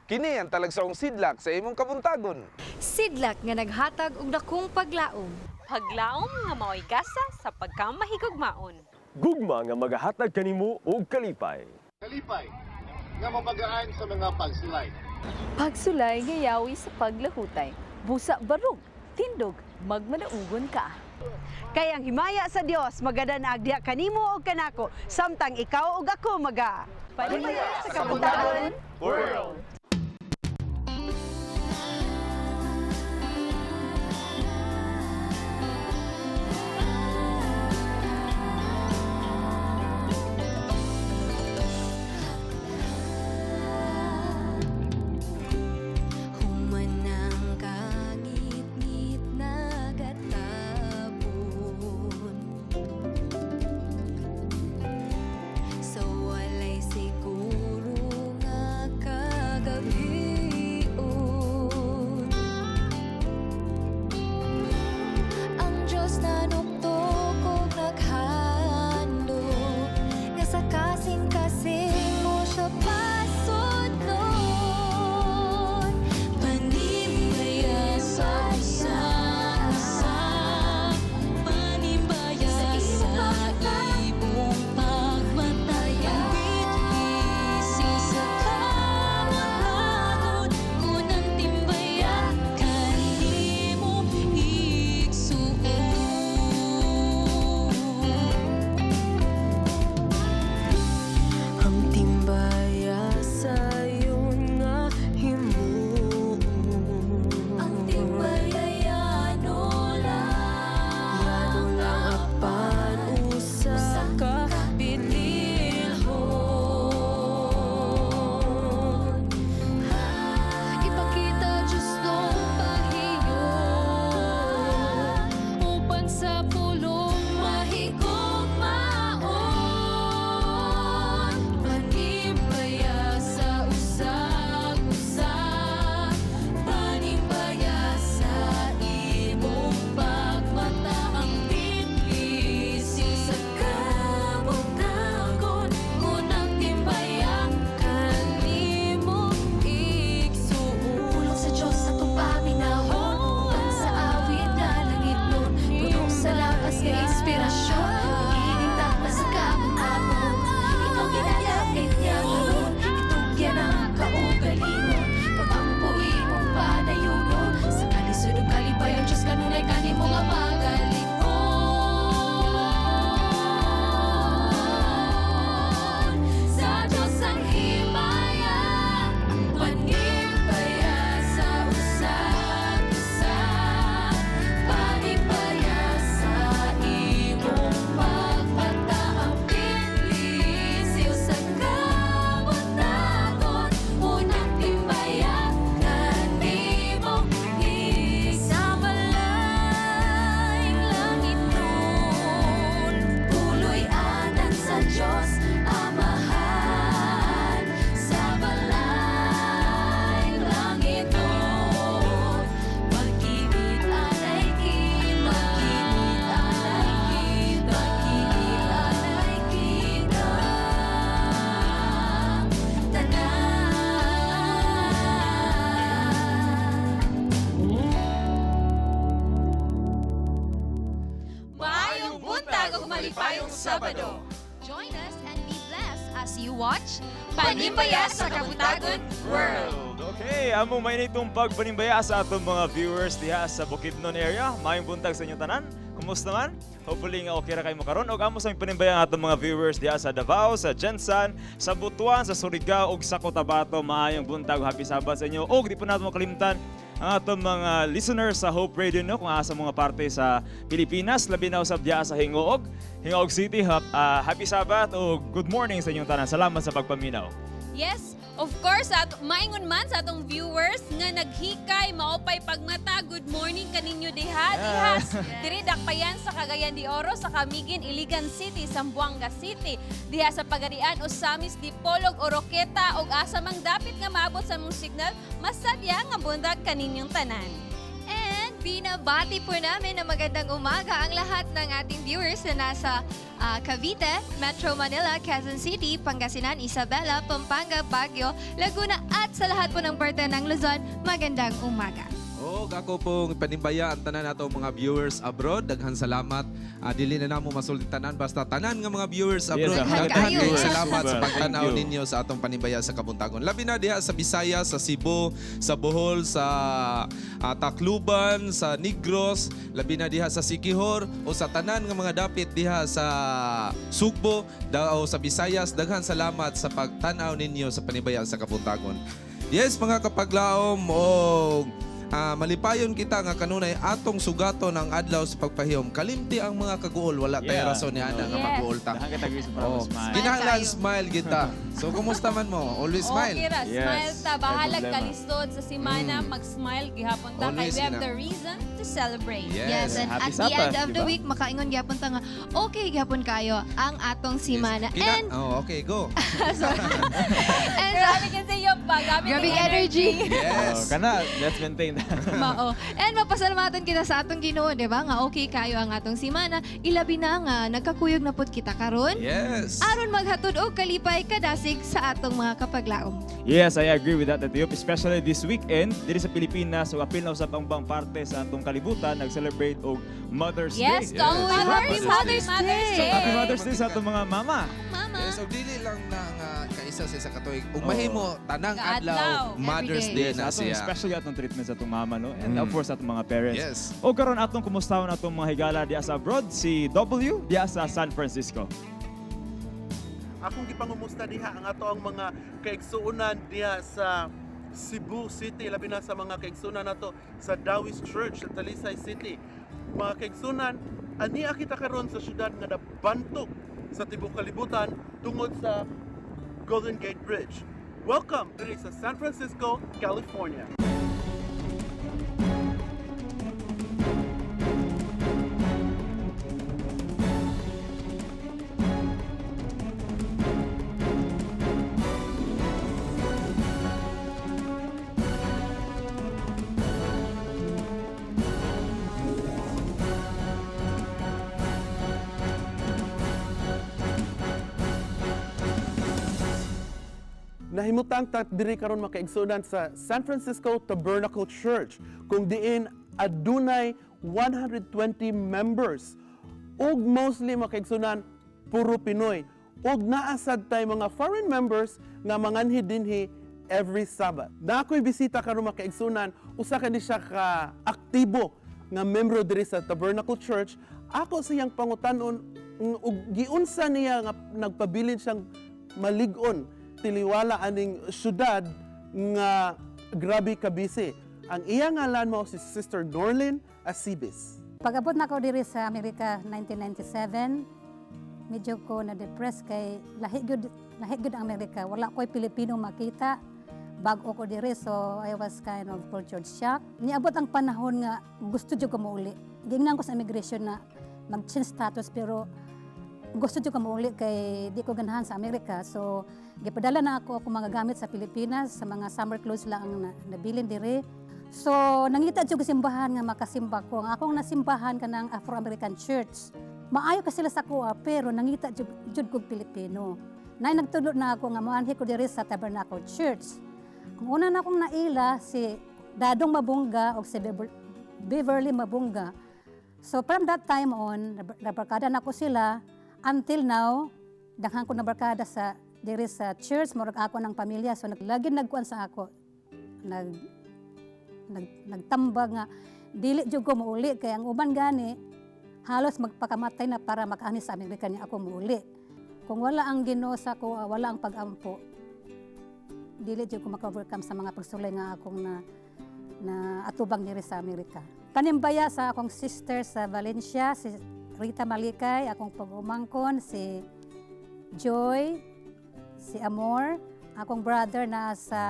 Kini ang talagsaong sidlak sa imong kabuntagon. Sidlak nga naghatag og dakong paglaom. Paglaom nga mao'y gasa sa pagkamahigugmaon. Gugma nga magahatag kanimo og kalipay. Kalipay nga mabagaan sa mga pagsulay. Pagsulay nga yawi sa paglahutay. Busa barug, tindog, magmalaugon ka. Kay ang himaya sa Dios magadanag diha kanimo og kanako samtang ikaw ug ako maga Panimbaya sa Kabuntagon. World. Humanang kangitngit nagatapon sa walay siguro nga kagabion. Ang Diyos nanuktok og naghandom nga sa kasing-kasing mo siya pasudlon. Panimbaya sa usa, panimbaya sa imong pagmataya. Ang sa kabuntagon, unang timbaya kanimo igsuon. Ang timbaya sayon nga himuon. Ang timbaya yano lang. Yano lang apan usa ka bililhon. Ipakita Diyos nung pahiyon upang sa pulong mahigugmaon. Panimbaya sa usag-usa, panimbaya sa imong pagmata. Ang bitlising sa kabuntagon, unang timbaya kanimo igsuon. Pulong sa Diyos atong paminahon, uban sa awit nga langit nun, puno sa lakas nga inspirasyon, magiging takla sa kabuntagon. Ikaw ginalapit niya karon, itugyan ang kaugalingon, pagampo imong panayunon, sa kalisod ug kalipayon Diyos kanunay kanimo nga magalikon. Sa Diyos ang himaya, panimbaya sa usag-usa, panimbaya sa imong pagmata. Ang pinlisiw sa kabuntagon, unang timbaya kanimo sa balayng langit nun. Puloy anan sa Diyos Amahan, sa balayng langit nun. Pag-ibig anay kita, pag-ibig anay kita, pag-ibig anay kita, tanan. Maayong buntag ug malipayong Sabado. Join us and be blessed as you watch Panimbaya sa Kabuntagon World. Okay, among mainitong pagpanimbaya sa atong mga viewers diha sa Bukidnon area. Maayong buntag sa inyong tanan. Kumusta man? Hopefully nga okay ra kayo mo karon. Og amo sa aming panimbaya ang atong mga viewers diha sa Davao, sa GenSan, sa Butuan, sa Surigao ug sa Cotabato. Maayong buntag, happy Sabbath sa inyo. Og di po nato makalimtan ang atong mga listeners sa Hope Radio, no, kung asa mga parte sa Pilipinas, labi na usab diha sa Gingoog, Gingoog City. Happy Sabbath o good morning sa inyong tanan. Salamat sa pagpaminaw. Yes, of course, at maingon man sa atong viewers nga naghikay maupay pagmata. Good morning kaninyo diha. Diha, diri dakpayan sa Cagayan de Oro, sa Camiguin, Iligan City, Zamboanga City. Diha sa Pagadian, Osamis, Dipolog, Oroqueta ug asa mang dapit nga maabot sa mong signal, masadya nga buntag kaninyong tanan. And Binabati po namin na magandang umaga ang lahat ng ating viewers na nasa Cavite, Metro Manila, Quezon City, Pangasinan, Isabela, Pampanga, Baguio, Laguna at sa lahat po ng parte ng Luzon, magandang umaga. O, ako pong panimbaya ang tanan nato mga viewers abroad. Daghan salamat. Dili na namo masulti tanan basta tanan nga mga viewers abroad. Yes, daghan daghan kayo. kayong salamat sa Super. pagtan-aw Thank you. ninyo sa atong panimbaya sa kabuntagon. Labi na diha sa Bisaya, sa Cebu, sa Bohol, sa Tacloban, sa Negros, labi na diha sa Siquijor o sa tanan nga mga dapit diha sa Sugbo o sa Visayas. Daghan salamat sa pagtan-aw ninyo sa panimbaya sa kabuntagon. Yes, mga kapaglaom o malipayon kita nga kanunay atong sugaton ang adlaw sa pagpahiyom. Kalimti ang mga kaguol, wala tay rason ni ana nga maguol ta. Daghan kita guys para Oh, smile. kinahanglan Tayo. smile kita. So kumusta man mo? Always smile. Okay ra, Yes. smile ta. Bahalag Ay, problema. kalisod sa simana, mag-smile gihapon ta. Kay Always we have gina. the reason to celebrate. Yes. Yes, and Happy at the Sabbath, end of the diba? week, makaingon gyapon ta nga, okay gyapon kayo ang atong simana. And, Oh, okay, go. sorry. And, Grabe kasi yung pa. Grabe grabe yung energy. Yes. Oh, kana, let's maintain that. Mao. And mapasalamatan kita sa atong Ginoo, di ba? Nga okay kayo ang atong simana. Ilabi na nga nagkakuyog na pud kita karon. Yes. Aron maghatod og kalipay kadasig sa atong mga kapaglaom. Yes, I agree with that, Ate Yop. Especially this weekend, diri sa Pilipinas, so apil na usab ang ubang parte sa atong kalibutan, nag-celebrate og Mother's Yes, Day. to ang Yes. mothers, Happy Happy Mother's Day. Happy Mother's Day sa atong mga mama. Mama. Yes, og dili lang na nga kaisa sa isa ka tuig. Ug mahimo tanang Kaadlaw. adlaw Mother's Every Day Yes, na atong siya. especially atong treatment sa atong mama, no? And of course, atong mga parents. Yes. O karon atong kumustahon atong mga higala diya sa abroad, si W diya sa San Francisco. Akong gipangumusta diha ang ato ang mga kaigsuonan diha sa Cebu City, labi na sa mga kaigsuonan nato sa Dawis Church sa Talisay City. Mga kaigsuonan, ania kita karon sa syudad nga nabantok sa tibuok kalibutan tungod sa Golden Gate Bridge. Welcome diri sa San Francisco, California. Nahimutang ta diri karon makaigsuonan sa San Francisco Tabernacle Church kung diin adunay 120 members ug mostly makaigsuonan puro Pinoy ug naa sad tay mga foreign members nga manganhi dinhi every Sabbath. Na ako'y bisita karon makaigsuonan, usa ka ni siya ka aktibo nga membro diri sa Tabernacle Church. Ako siyang pangutanon ug giunsa niya nga nagpabilin siyang malig-on tiliwala aning syudad nga grabe ka busy. Ang iya ngalan mo si Sister Norlin Asibis. Pag-abot na ako diri sa Amerika 1997, medyo ko na-depress kay lahi gyud ang Amerika. Wala ko'y Pilipino makita. Bag-o ko diri, so I was kind of culture shock. Niabot ang panahon nga gusto jud ko muuli. Giingnan ko sa immigration na mag-change status pero gusto jud ko muuli kay di ko ganahan sa Amerika. So gipadala na ako akong mga gamit sa Pilipinas, sa mga summer clothes lang ang nabilin diri. So nangita jud ko simbahan nga makasimba ko. Ang akong nasimbahan kanang Afro-American Church. Maayo ka sila sa kuha pero nangita jud kog Pilipino. Nay nagtudlo na ako nga moanhi ko diri sa Tabernacle Church. Ang una na akong naila si Dadong Mabungga o si Beverly Mabungga. So from that time on, nabarkada na ko sila until now, daghan ko nabarkada sa diri sa church, murag ako ng pamilya. So lagi nagkuan sa ako. Nag, nag nagtambag nga dili jud ko muuli kay ang uban gani halos magpakamatay na para makaani sa Amerika niya ako muuli. Kung wala ang Ginoo sa ako, wala ang pag-ampo, dili jud ko maka-overcome sa mga pagsulay nga akong na na atubang diri sa Amerika. Panimbaya sa akong sister sa Valencia, si Rita Malikay, akong pag-umangkon, si Joy, si Amor, akong brother na sa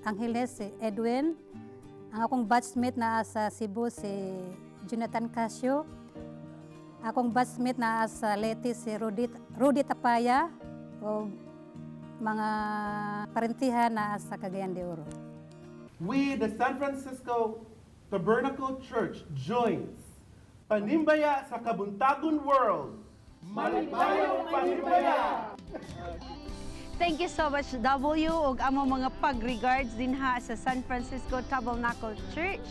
Angeles, si Edwin, ang akong batchmate na sa Cebu, si Jonathan Casio, akong batchmate na sa Leyte, si Rudy Tapaya, o mga parentihan na sa Cagayan de Oro. We, the San Francisco Tabernacle Church joins Panimbaya sa Kabuntagon World. Malipayong Panimbaya! Thank you so much, W, ug among mga pag-regards dinha sa San Francisco Tabernacle Church.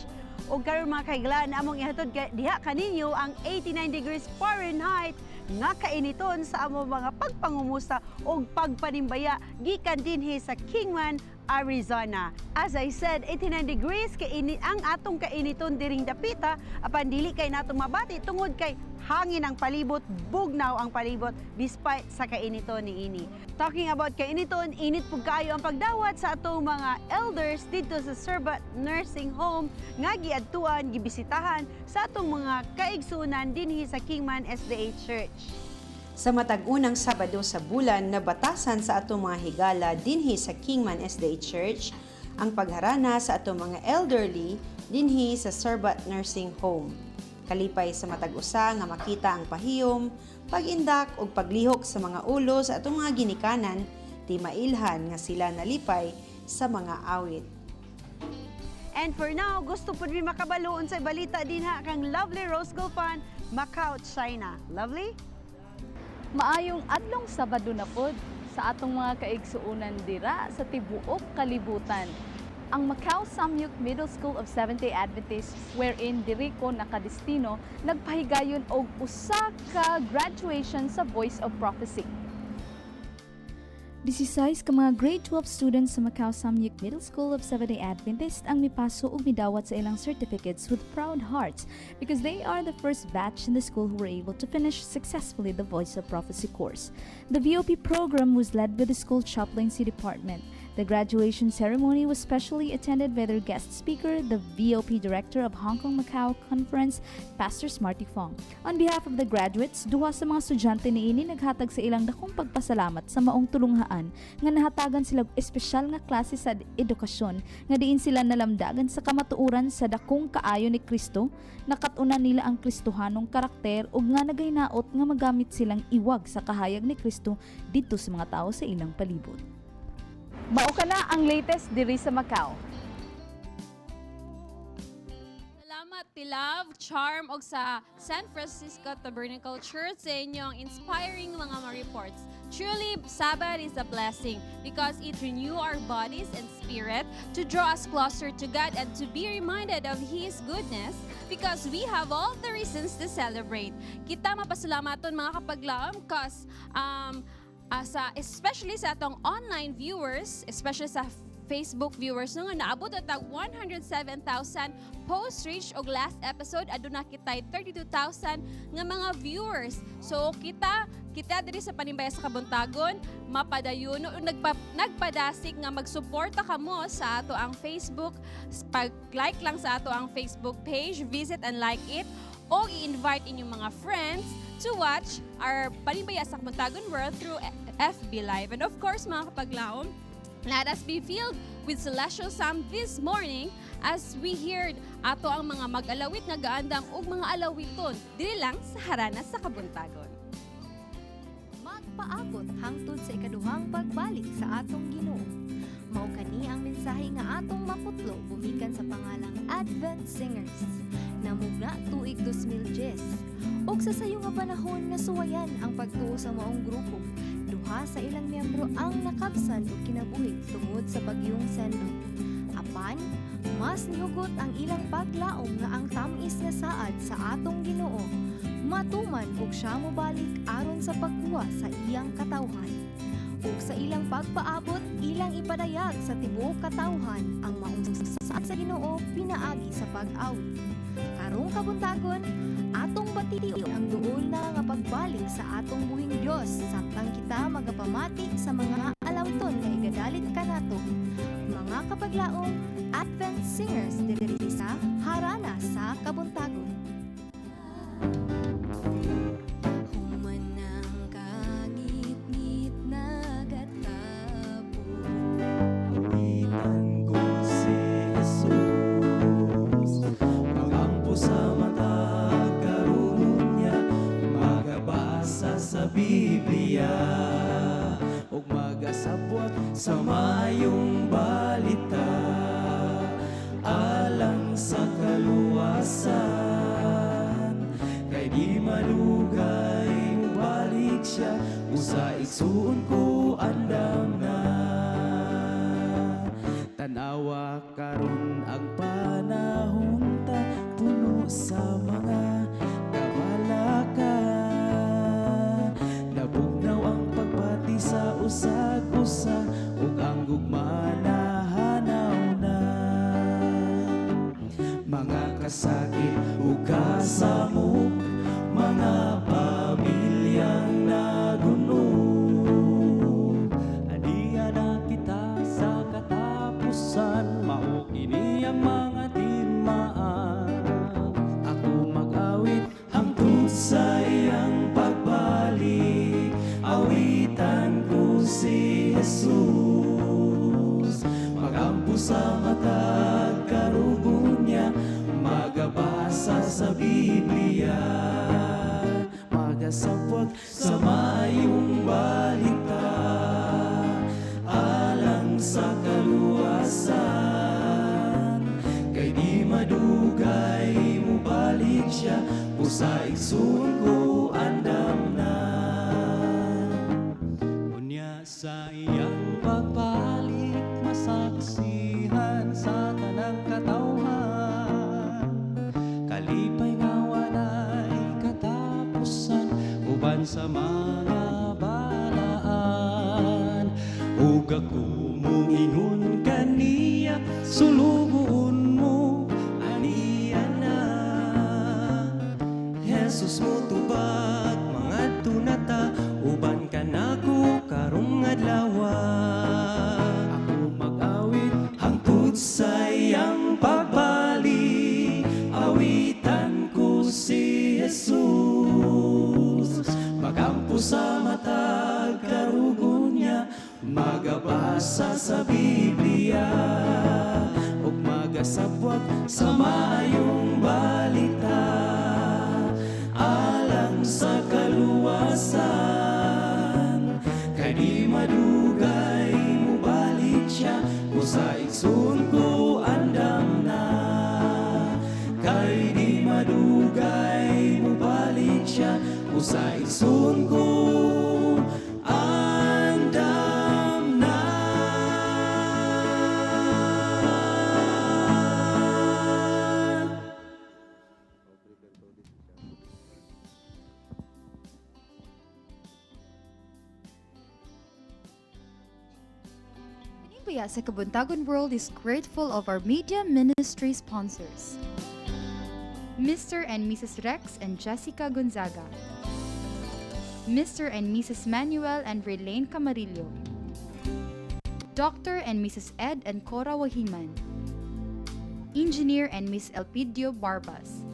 Ug karon, mga kaiglaan, among ihatod diha kaninyo ang 89 degrees Fahrenheit nga kainiton sa among mga pagpangumusta ug pagpanimbaya gikan dinhi sa Kingman, Arizona. As I said, 89 degrees kaini ang atong kainiton diring dapita, apan dili kay nato mabati tungod kay hangin ang palibot, bugnaw ang palibot despite sa kainiton niini. Talking about kainiton, init pug kaayo ang pagdawat sa atong mga elders dito sa Serbat Nursing Home nga giadtuan, gibisitahan sa atong mga kaigsuonan dinhi sa Kingman SDA Church. Sa matag unang Sabado sa bulan, nabatasan sa atong mga higala dinhi sa Kingman SDA Church ang pagharana sa atong mga elderly dinhi sa Serbat Nursing Home. Kalipay sa matag usa nga makita ang pahiyom, pag-indak ug paglihok sa mga ulo sa atong mga ginikanan, di mailhan nga sila nalipay sa mga awit. And for now, gusto pud mi makabalo unsay balita dinha kang Lovely Rose Gulfan, Macau, China. Lovely? Maayong adlong Sabado na pod sa atong mga kaigsuonan dira sa tibuok kalibutan. Ang Macau Samyuk Middle School of Seventh-day Adventists, wherein diri ko nakadestino, nagpahigayon og usa ka graduation sa Voice of Prophecy. 16 ka mga grade 12 students sa Macau Samyuk Middle School of Seventh-day Adventist ang mipaso ug midawat sa ilang certificates with proud hearts because they are the first batch in the school who were able to finish successfully the Voice of Prophecy course. The VOP program was led by the school chaplaincy department. The graduation ceremony was specially attended by their guest speaker, the VOP director of Hong Kong Macau Conference, Pastor Smarty Fong. On behalf of the graduates, duha sa mga estudyante niini naghatag sa ilang dakong pagpasalamat sa maong tulunghaan nga nahatagan sila og espesyal nga klase sa edukasyon nga diin sila nalamdagan sa kamatuoran sa dakong kaayo ni Kristo, nakat-unan nila ang Kristohanong karakter ug nga nagahinaot nga magamit silang iwag sa kahayag ni Kristo didto sa mga tao sa ilang palibot. Mao kana ang latest diri sa Macau. Salamat, Love, Charm, og sa San Francisco Tabernacle Church sa inyong inspiring mga reports. Truly, Sabbath is a blessing because it renew our bodies and spirit to draw us closer to God and to be reminded of His goodness because we have all the reasons to celebrate. Kita mapasalamaton, mga kapaglaom, cause sa especially sa atong online viewers, especially sa Facebook viewers no, nga naabot at 107,000 post reach og last episode aduna kitay 32,000 nga mga viewers. So kita kita diri sa Panimbaya sa Kabuntagon mapadayon o nagpadasig nga magsuporta kamo sa ato ang Facebook, pag-like lang sa ato ang Facebook page, visit and like it o i-invite inyong mga friends to watch our Panimbaya sa Kabuntagon World through FB Live. And of course, mga kapaglaom, let us be filled with celestial psalm this morning as we heard ato ang mga mag-alawit nga gaandam ug mga alawiton dili lang sa Harana sa Kabuntagon. Magpaabot hangtod sa ikaduhang pagbalik sa atong Ginoo. Mao kani ang mensahe nga atong maputlo gumikan sa pangalang Advent Singers. Namugna tuig 2010. Ug sa sayo nga panahon, nasuwayan ang pagtuo sa maong grupo. Duha sa ilang miyembro ang nakabsan og kinabuhi tungod sa bagyong Sendong. Apan, mas nihugot ang ilang paglaom nga ang tam-is nga saad sa atong Ginoo matuman ug siya mobalik aron sa pagkuha sa iyang katawhan. Ug sa ilang pagpaabot, ilang ipadayag sa tibuok katawhan ang maong saad sa Ginoo pinaagi sa pag-awit. Karong kabuntagon, atong bation ang duol na nga pagbalik sa atong buhing Dios samtang kita magapamati sa mga alawiton nga igadalit kanato. Mga kapaglaom, Advent Singers diri sa Harana sa Kabuntagon. Human ang kangitngit nagatabo. Awitan ko si Jesus, magampo sa matag karunong niya, magabasa sa Biblia ug magasabwat sa maayong balita alang sa kaluwasan. Kay di madugay mubalik siya, usa igsuon ko andam na. Tanawa karon ang panahon ta, puno sa mga kabalaka. Nabugnaw ang pagbati sa usag-usa ug ang gugma nahanaw na. Mga kasakit ug kasamok, mga pamilyang naguno. Aniya na kita sa katapusan, mao kini ang mga timaan. Ako mag-awit hangtod sa iyang pagbalik, awitan ko si Jesus. Magampo sa matag karugon niya, magabasa sa Biblia, magasabwag sa maayong balita alang sa kaluwasan. Kay di madugay mubalik siya, usa igsuon ko andam na. Unya sa iyang pagbalik, masaksihan sa tanang katawhan, kalipay nga walay katapusan uban sa mga balaan. Ug ako moingon kaniya, sulugoon mo, aniya na. Jesus motubag, mangadto na ta, uban kanako karong adlaw. Ako mag-awit hangtod sa iyang pagbalik, awitan ko si Jesus. Magampo sa matag karugon niya, magabasa sa Biblia ug magasabwag sa maayong balita alang sa kaluwasan. Kay di madugay mubalik siya, usa igsuon ko andam na. Kay di madugay mubalik siya, usa igsuon ko andam na. Panimbaya sa Kabuntagon World is grateful of our media ministry sponsors: Mr. and Mrs. Rex and Jessica Gonzaga, Mr. and Mrs. Manuel and Relane Camarillo, Dr. and Mrs. Ed and Cora Wahiman, Engineer and Miss Elpidio Barbas.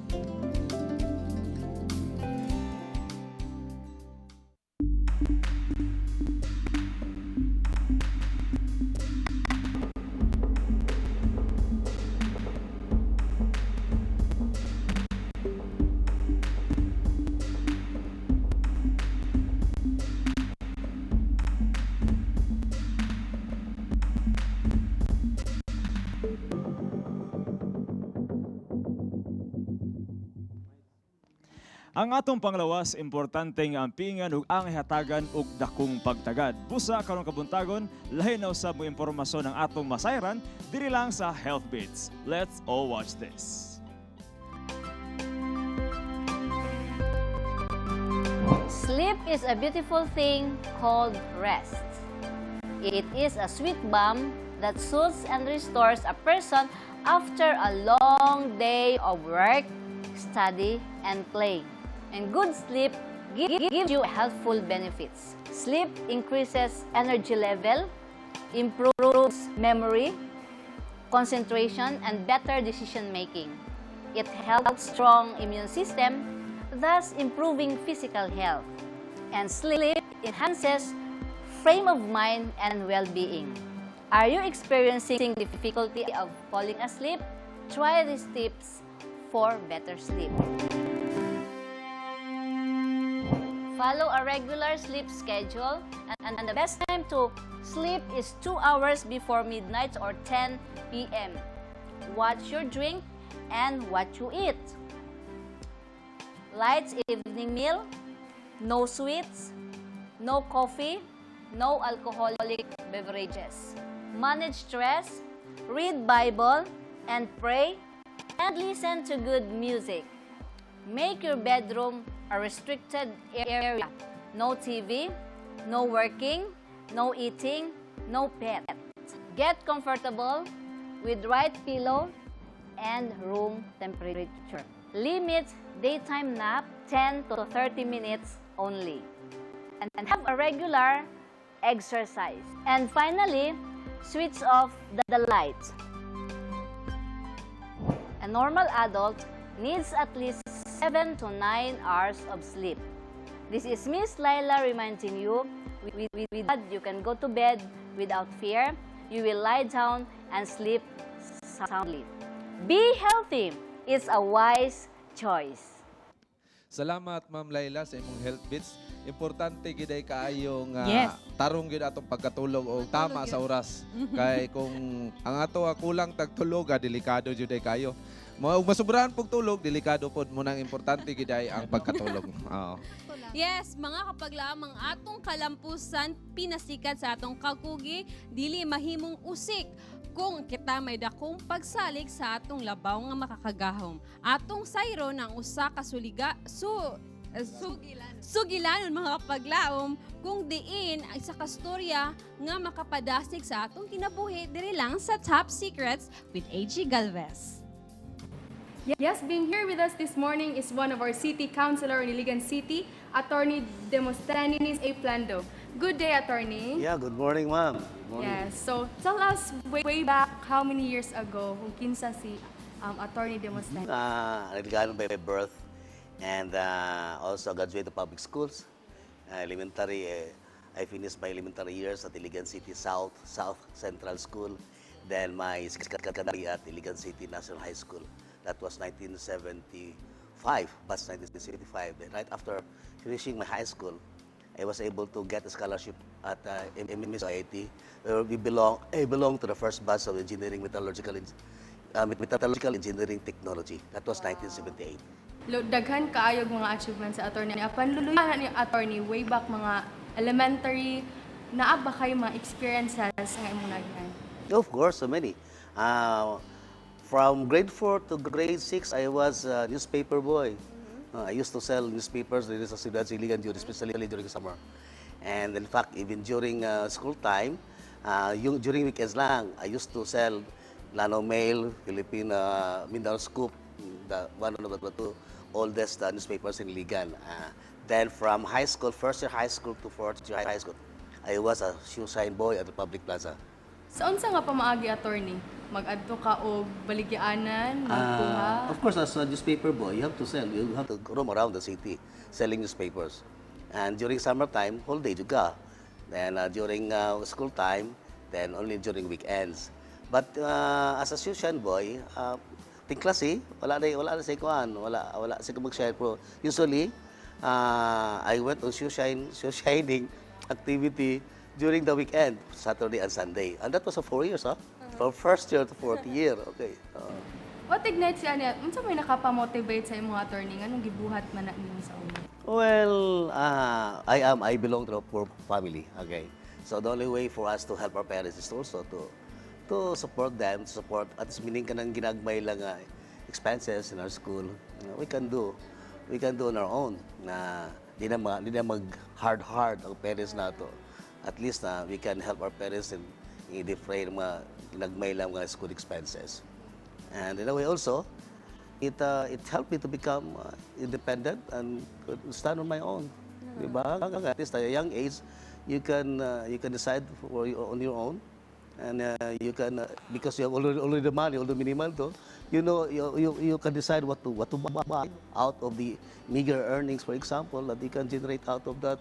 Ang atong panglawas, importante nga ampingan ug ang hatagan og dakong pagtagad. Busa karong kabuntagon, lahi na usab mo impormasyon ang atong masayran diri lang sa Health Beats. Let's all watch this. Sleep is a beautiful thing called rest. It is a sweet balm that soothes and restores a person after a long day of work, study, and play. And good sleep gives you healthful benefits. Sleep increases energy level, improves memory, concentration, and better decision making. It helps strong immune system, thus improving physical health. And sleep enhances frame of mind and well-being. Are you experiencing difficulty of falling asleep? Try these tips for better sleep. Follow a regular sleep schedule, and the best time to sleep is 2 hours before midnight or 10 p.m. Watch your drink and what you eat. Light evening meal, no sweets, no coffee, no alcoholic beverages. Manage stress, read Bible and pray, and listen to good music. Make your bedroom a restricted area. No TV, no working, no eating, no pet. Get comfortable with right pillow and room temperature. Limit daytime nap 10 to 30 minutes only. And have a regular exercise. And finally, switch off the lights. A normal adult needs at least 7 to 9 hours of sleep. This is Miss Laila reminding you, with God, you can go to bed without fear. You will lie down and sleep soundly. Be healthy. It's a wise choice. Salamat, Ma'am Laila, sa imong health bits. Importante gid ay kaayo nga tarong gid atong pagkatulog o tama sa oras. Kay kung ang ato kulang tagtulog, delikado jud ay kayo. Mo ug masubrahan pug tulog, delikado pod mo nang importante gid ay ang pagkatulog. Oo. Yes, mga kapaglaom, ang atong kalampusan pinasikat sa atong kakugi, dili mahimong usik kung kita may dakong pagsalig sa atong labaw nga makakagahom. Atong sayro ng usa ka suliga su eh, su, sugilanon, mga kapaglaom, kung diin ang isa ka storya nga makapadasig sa atong kinabuhi diri lang sa Top Secrets with AG Galvez. Yes, being here with us this morning is one of our city councilor in Iligan City, Attorney Demosthenes A. Plando. Good day, Attorney. Yeah, good morning, ma'am. Good morning. Yes, so tell us way, way back, how many years ago, kung kinsa si Attorney Demosthenes? Iliganon by birth and also graduate of public schools. Elementary, I finished my elementary years at Iligan City South, South Central School. Then my secondary at Iligan City National High School. That was 1975, batch 1975. Then right after finishing my high school, I was able to get a scholarship at MSIT, where I belong to the first batch of engineering metallurgical engineering technology. That was 1978. Lo, daghan kaayog mga achievements sa attorney. Apan luluyan ni attorney way back mga elementary, naa ba kayo mga experiences nga imong naghan? Of course, so many. From grade 4 to grade 6, I was a newspaper boy. I used to sell newspapers dito sa Ciudad Siligan, especially during summer. And in fact, even during school time, yung, during weekends lang, I used to sell Lanao Mail, Philippine Mindanao Scoop, the one of the two oldest newspapers in Iligan. Then from high school, first year high school to fourth year high school, I was a shoe shine boy at the public plaza. Sa unsa nga pamaagi, attorney? Mag-adto ka og baligyaanan, magkuha? Of course, as a newspaper boy, you have to sell. You have to roam around the city selling newspapers. And during summertime, whole day juga. Then during school time, then only during weekends. But as a shoe shine boy, tingklas eh, wala na sa kuan, wala sa mag-shine pro. Usually, I went on shoe shining activity during the weekend, Saturday and Sunday. And that was for 4 years, huh? From first year to fourth year. Okay. What ignites si ani? Unsa may nakapa-motivate sa imong, attorney, nganong gibuhat man na nimo sa una? Well, I belong to a poor family, okay? So the only way for us to help our parents is also to support them, to support at least meaning kanang ginagmay lang expenses in our school. We can do on our own na di na mag hard hard ang parents nato. At least na we can help our parents in i-defray ng mga ginagmay lang mga school expenses. And in a way also, it helped me to become independent and could stand on my own. Diba? At least at a young age, you can decide on your own. And you can, because you have already the money, although minimal to, you can decide what to buy out of the meager earnings, for example, that you can generate out of that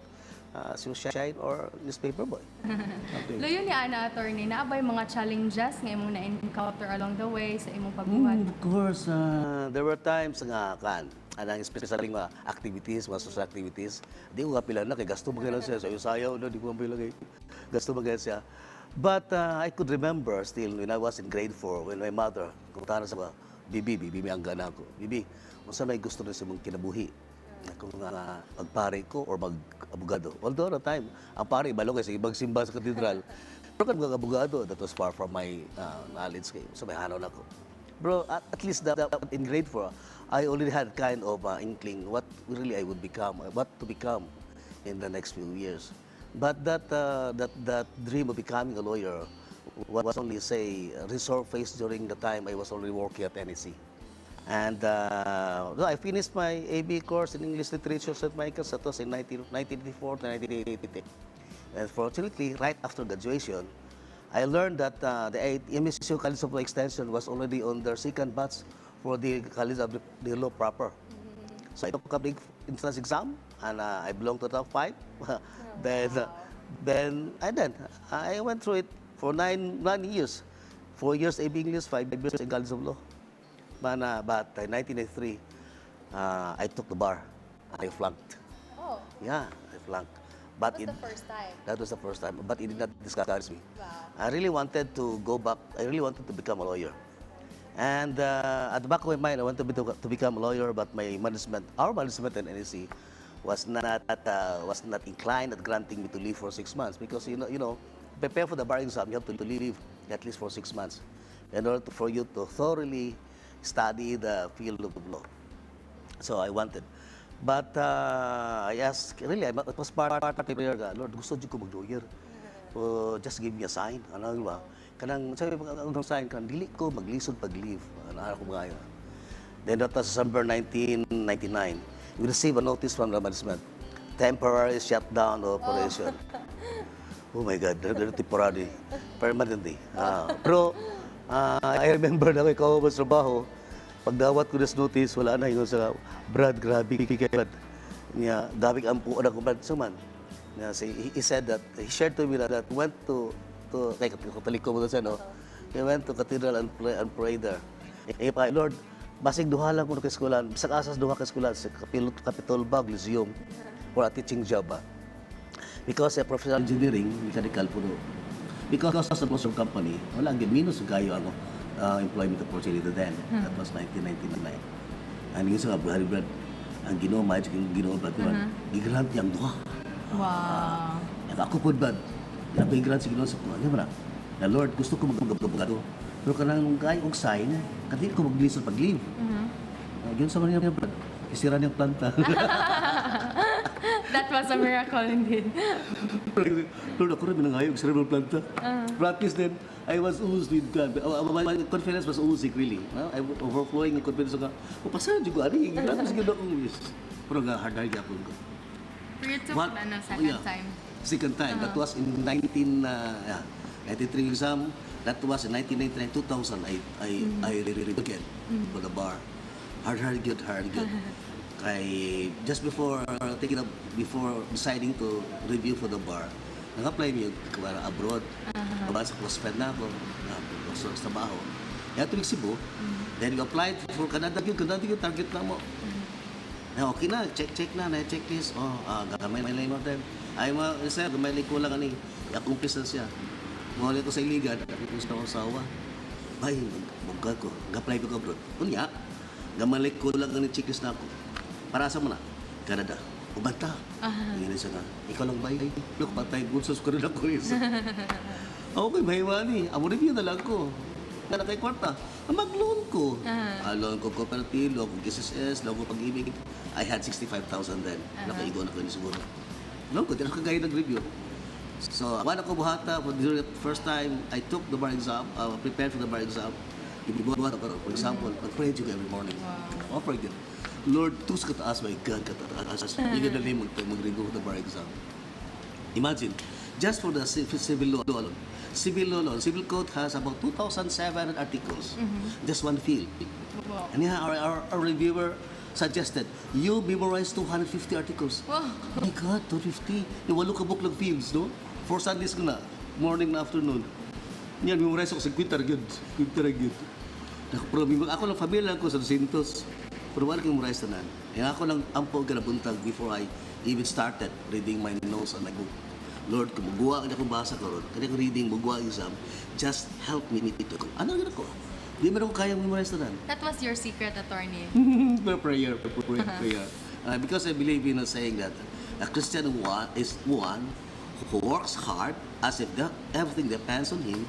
shine or newspaper boy. Okay. Luyo ni ana, attorney, naa bay mga challenges nga imong na-encounter along the way sa imong pagbuhat? Of course, there were times nga kan, anang especially mga activities, mga social activities, di ko kapila na kay gasto ba siya, sayo-sayaw no, di ko kapila kay gasto ba siya. But I could remember still when I was in grade 4 when my mother, kung sa Bibi, bibi, may angga na ako. Bibi, unsa may gusto na sa imong kinabuhi? Ako nga magpare ko or mag-abogado. Although at the time, ang pare, balo kay sa ibang simba sa katedral. Pero kan mag-abogado, that was far from my knowledge kay. So may hanaw na ako. Bro, at least that, in grade 4, I already had kind of inkling what really I would become, what to become in the next few years. But that dream of becoming a lawyer was only, say, resurfaced during the time I was already working at NEC. And so I finished my AB course in English Literature at St. Michael's. That was in 1984 to 1988. And fortunately, right after graduation, I learned that the MSU College of Law Extension was already on their second batch for the College of the Law proper. So I took a big entrance exam and I belonged to the top five. Then I went through it for 9 years. 4 years AB English, 5 years in College of Law. But in 1983, I took the bar. I flunked. Oh. Yeah, I flunked. But That was it, the first time. That was the first time, but it did not discourage me. Wow. I really wanted to go back. I really wanted to become a lawyer. And at the back of my mind, I wanted to become a lawyer, but my management, our management in NEC, was not inclined at granting me to leave for 6 months because prepare for the bar exam, you have to leave at least for 6 months in order for you to thoroughly study the field of law. So I wanted. But I asked, really, it was part of my prayer, Lord, gusto jud ko mag-lawyer. So, just give me a sign. Ano ba? Kanang, sabi ko, ang sign, kanang dili ko maglisod pag-leave. Ano ako mga yun. Then that was December 1999. We received a notice from the management. Temporary shutdown of operation. Oh my God, they're temporary. Permanently. Ah, pero I remember na ikaw ba sa trabaho, pagdawat ko this notice, wala na yun sa Brad, grabe kay Brad. Niya, grabe ang puon ako, Brad. So man, niya, say, he said that, he shared to me that went to kay Katoliko mo siya, no? He went to cathedral and pray there. Eh, pa, Lord, basig duha lang ko ka eskwelahan, bisag asas duha ka eskwelahan sa Capitol Bag, Lyceum, for a teaching job ba. Because a professional engineering, mechanical puro. Because of the closure company, wala ang minus kayo ang employment opportunity then. That was 1999. Ang yung sa Brad, Brad, ang Ginoo, magic ang Ginoo, Brad, mm gigrant niyang duha. Ang ako po, Brad, i-grant sa Ginoo sa ano ba na? Na Lord, gusto ko mag-abogado. Pero kanang kay og sign, kadili ko maglisod pag-leave. Yun sa mga Brad, isira niyang planta. That was a miracle indeed. Lord, ako rin minangayo, isira niyang planta. But at least then, I was oozed with God. My confidence was oozing, really. No? I was overflowing ng confidence ko. O, pasara, ko, ani, grabe sa Ginoo akong wish. Pero nga, hard-hard gyapon ko. Pero you took What? ano, Oh, second yeah. time. Second time. That was in 19, yeah, 93 exam. That was in 1999, 2000. I really again for the bar. Hard, hard, good, hard, good. Kay just before taking up, before deciding to review for the bar, nag-apply mi para abroad. Uh-huh. Sa close friend na ako, sa trabaho. Kaya tuloy Cebu, then we applied for Canada, yun, Canada yung target na mo. Na okay na, check check na, na checklist. Oh, gamay lang mo them. Ay ma, sir, gamay lang ko lang ani. I-accomplish na siya. Mawala ko sa Iligan, ako sa akong asawa. Ay, magka ko, ga-apply ko abroad. Unya, gamay ko lang ani checklist na ako. Para sa mo na? Canada. Ubanta. Ingin siya nga, ikaw lang ba? Look, patay, bunsos ko rin ako rin. Okay, mahiwani. Amo review na lang ko. Nga na kay kwarta. Ah, mag-loan ko. Ah, loan ko cooperative, loan ko SSS, loan ko Pag-IBIG. I had 65,000 then. Nakaigo na ko yun siguro. Loan ko, di na kagaya nag-review. So, wala ko buhata for the first time I took the bar exam, prepared for the bar exam. Ibuhat ako. For example, mag-pray ko every morning. Wow. Offer yun. Lord, tus kataas, my God, kataas. Hindi ka na mag-review for the bar exam. Imagine, just for the civil law alone, civil law alone, civil code has about 2,700 articles. Just one field. And yeah, our reviewer suggested, you memorize 250 articles. Oh my God, 250. Yung walo ka book lang fields, no? Four Sundays ko na, morning na afternoon. Yan, memorize ako sa Quinta good. Quinta good. Pero ako lang, familiar lang ko sa 200. Pero wala kang memorize tanan. Yan ako lang ampo buntag before I even started reading my notes on my book. Lord, kung muguwa ka akong basa karon, kani akong reading, muguwa exam, just help me ito. Ano yun ako? Di man ako kayang memorize tanan. That was your secret, attorney. Prayer, prayer, prayer. Because I believe in a saying that a Christian one is one who works hard as if everything depends on him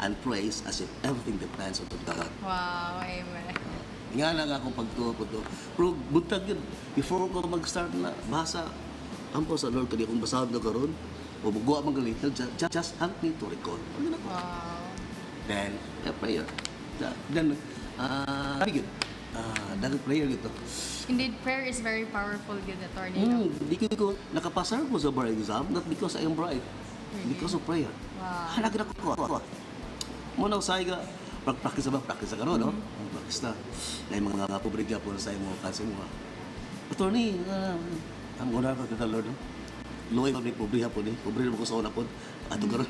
and prays as if everything depends on God. Wow, amen. Nga lang akong pagtuo ko to. Pero buntag yun, before ko mag-start na, basa, ampo sa Lord, kani akong basahon na karon, o buguwa man gali, just help me to recall. Ano na ko? Wow. Then, yeah, prayer. Then, good. Daghang prayer ito. Indeed, prayer is very powerful, good attorney. No? Di ko nakapasar ko sa bar exam, not because I am bright, because of prayer. Wow. Halagin ako ko. Muna sa ka, practice ba? Practice ka no, no? Practice na. Na yung mga pobre po sa imo, kasi mo. Attorney, I'm gonna to the Lord. No? Luway ko ni pobre po ni. Pobre mo ko sa una po. Ato karon.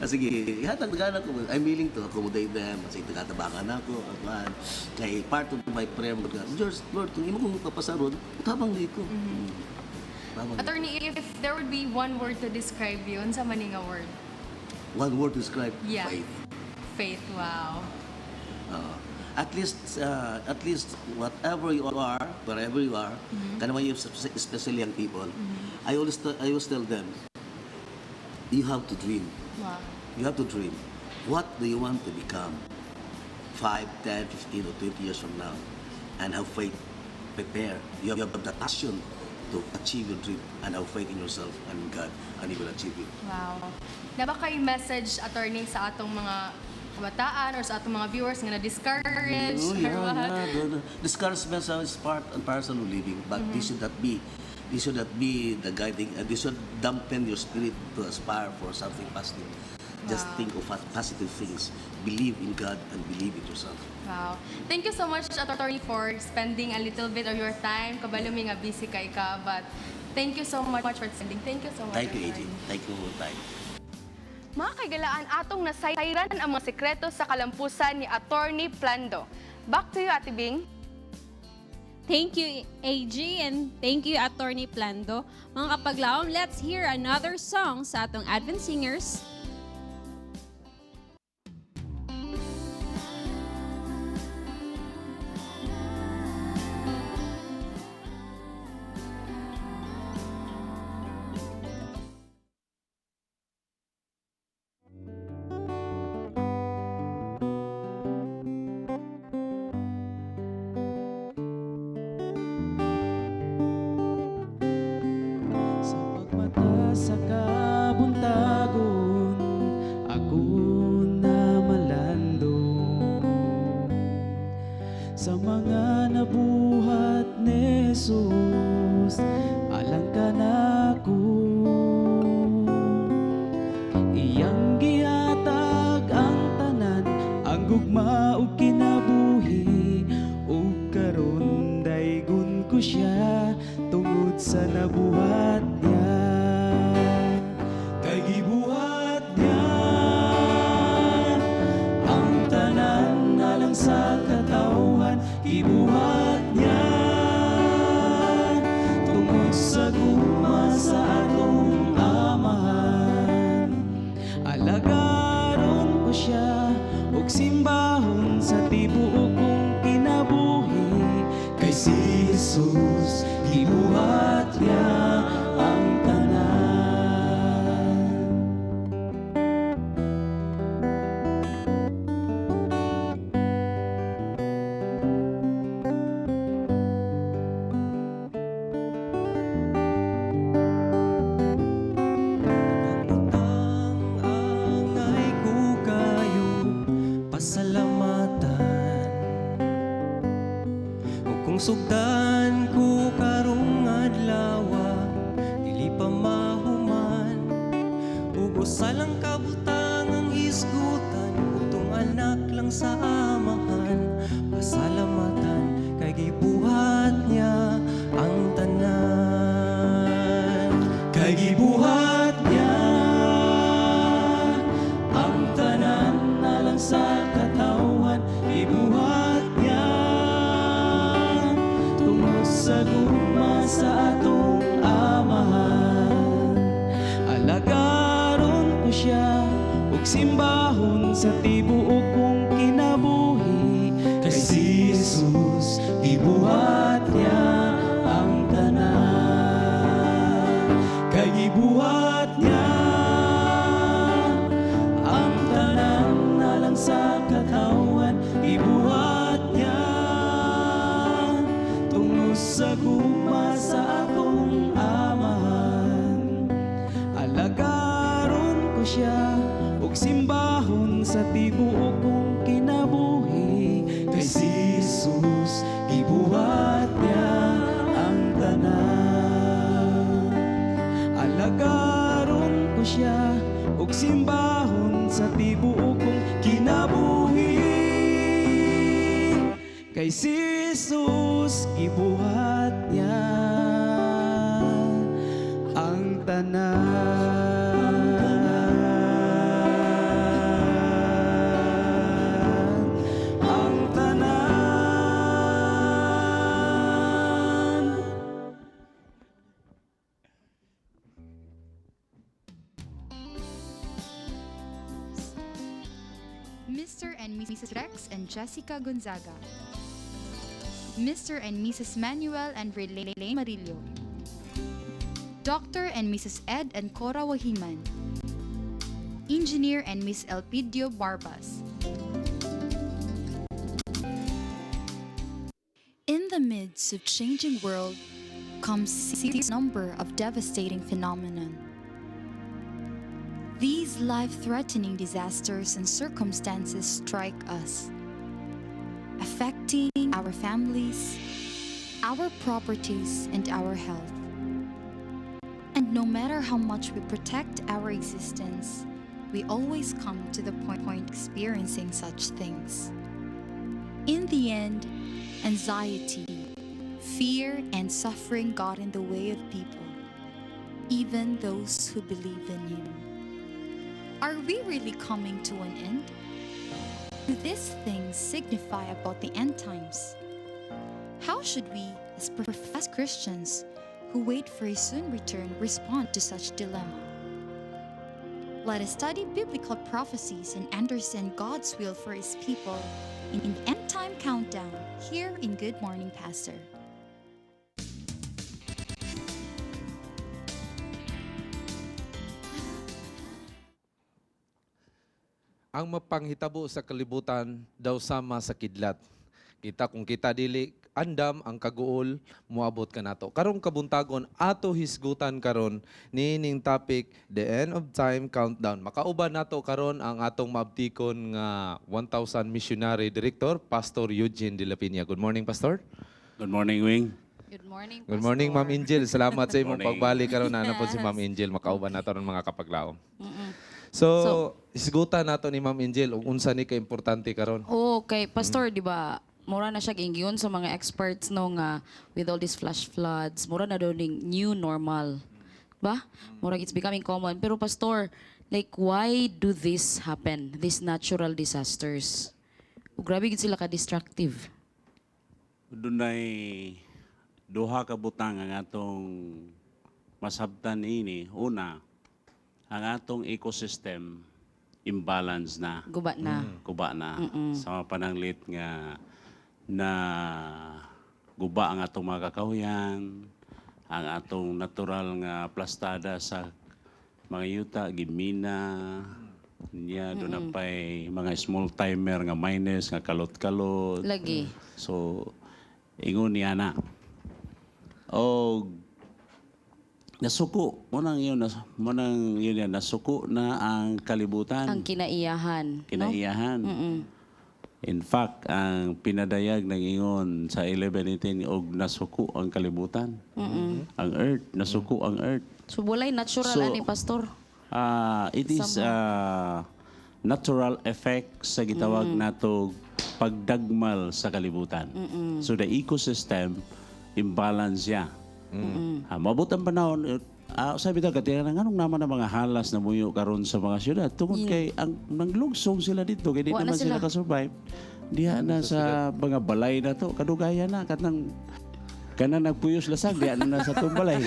Sige, ihatag gana ko. I'm willing to accommodate them. Kasi tagatabangan ako. Akuan. Kay part of my prayer, God, Lord, Lord, kung imo kong papasaron, tabang di ko. Tabang. Attorney, if there would be one word to describe you, unsa man nga word? One word to describe faith. Faith, wow. At least whatever you are, wherever you are, kanang mga especially young people, I always tell them, you have to dream. You have to dream. What do you want to become 5, 10, 15, or 20 years from now? And have faith. Prepare. You have the passion to achieve your dream and have faith in yourself and in God, and you will achieve it. Wow. Naa ba kay message, attorney, sa atong mga kabataan or sa atong mga viewers nga na-discourage Oh, or what? yeah. The discouragement is part and parcel of living, but this should not be the guiding. This should dampen your spirit to aspire for something positive. Just think of positive things. Believe in God and believe in yourself. Wow. Thank you so much, attorney, for spending a little bit of your time. Kabalo mi nga busy kay ka, but thank you so much for spending. Thank you so much. Thank you, AJ. Attorney. Thank you for your time. Mga kaigalaan, atong nasayran ang mga sekreto sa kalampusan ni Attorney Plando. Back to you, Ate Bing. Thank you, AG, and thank you, Attorney Plando. Mga kapaglaom, let's hear another song sa atong Advent Singers. Sa pagmata sa kabuntagon, ako na malandong sa mga nabuhat ni Jesus, alang kanako. Iyang gihatag ang tanan, ang gugma ug kinabuhi, ug karon daygon ko siya tungod sa nabuhat niya. Kay gibuhat niya ang tanan alang sa katawhan, gibuhat niya tungod sa gugma sa atong Amahan. Alagaron ko siya ug simbahon sa tibuok kong kinabuhi, kay si Jesus gibuhat niya ang tanan. Angay ko kayo pasalamatan, ug kung sugdan ko karong adlaw, dili pa mahuman. Ug usa lang ka butang ang hisgutan, utong anak lang sa Amahan, pasalamatan kay gibuhat niya ang tanan. Kay gibuhat niya ang tanan alang sa katawhan, gibuhat niya tungod sa gugma sa atong Amahan. Alagaron ko siya ug simbahon sa tibuok. sa tibuok kong kinabuhi. Kay si Jesus gibuhat niya ang tanan. Alagaron ko siya ug simbahon sa tibuok kong kinabuhi. Kay si Jesus gibuhat niya ang tanan. Ang tanan. Mr. and Mrs. Rex and Jessica Gonzaga. Mr. and Mrs. Manuel and Relane Marillo. Dr. and Mrs. Ed and Cora Wahiman. Engineer and Miss Elpidio Barbas. In the midst of changing world comes serious number of devastating phenomenon. These life-threatening disasters and circumstances strike us, affecting our families, our properties, and our health. And no matter how much we protect our existence, we always come to the point experiencing such things. In the end, anxiety, fear, and suffering got in the way of people, even those who believe in Him. Are we really coming to an end? Do these things signify about the end times? How should we, as professed Christians who wait for His soon return, respond to such dilemma? Let us study biblical prophecies and understand God's will for His people in the End Time Countdown here in Good Morning Pastor. Ang mapanghitabo sa kalibutan daw sama sa kidlat. Kita kung kita dili andam ang kaguol moabot kanato. Karong kabuntagon ato hisgutan karon niining topic, the end of time countdown. Makauban nato karon ang atong maabtikon nga 1000 missionary director, Pastor Eugene De La Peña. Good morning, Pastor. Good morning, Wing. Good morning. Good morning, Ma'am Angel. Salamat sa imong Morning. pagbalik karon na po si Ma'am Angel, makauban nato ron mga kapaglaom. So, hisgutan nato ni Ma'am Angel ug unsa ni ka importante karon. Oo, kay Pastor, di ba, mura na siya giingyon sa mga experts no nga with all these flash floods, mura na daw ning new normal. Ba? Mura it's becoming common. Pero Pastor, like why do this happen? These natural disasters. O, grabe gid sila ka-destructive. Dunay duha ka butang ang atong masabtan ini. Una, ang atong ecosystem imbalance na. Guba na. Guba na. Sa mga pananglit nga na guba ang atong mga kakahuyan, ang atong natural nga plastada sa mga yuta, gimina, niya doon na pa'y mga small timer nga miners nga kalot-kalot. Lagi. So, ingon niya na. O nasuko, munang yun yan, nasuko na ang kalibutan. Ang kinaiyahan. No? Kinaiyahan. In fact, ang pinadayag ng ingon sa 11:18 og nasuko ang kalibutan. Ang earth, nasuko ang earth. So walay natural So, ani Pastor. It is natural effect sa gitawag nato pagdagmal sa kalibutan. So the ecosystem imbalance siya. Mabot ang panahon, sabi ta katira nganong naman ang mga halas na muyo karon sa mga syudad tungod kay ang nanglugsong sila dito kay di Wa na naman sila sila. ka-survive. Diha na sa mga balay na to kadugayan na katang kanang nagpuyos lasag diha na na sa tong balay.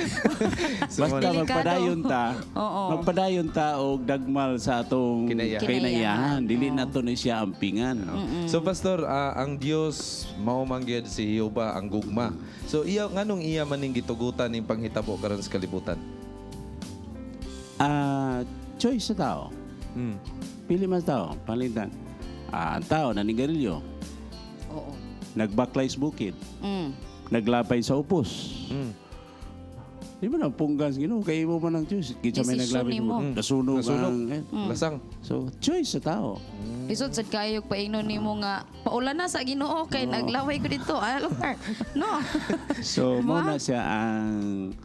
Basta Delikado. magpadayon ta, Oo. magpadayon ta og dagmal sa atong Kinaiyahan. kinaiyahan. Dili na to ni siya ampingan. So Pastor, ang Dios mao man gyud si Jehova ang gugma. So iya nganong iya maning gitugutan ning panghitabo karon sa kalibutan? Choice sa tao. Pili man sa tao, palitan. Ang tao nanigarilyo, Oo. nagbaklay sa bukid, naglapay sa upos. Di ba na punggan sa Ginoo kay imo man ang choice. Kinsa may Desisyon naglabit nimo. mo. Nasunog Nasunog. ang eh. Lasang. So choice sa tao. Lisod sad kayo paingnon nimo nga paula na sa Ginoo kay naglaway ko dito. Ah, lugar. No. So mo na siya ang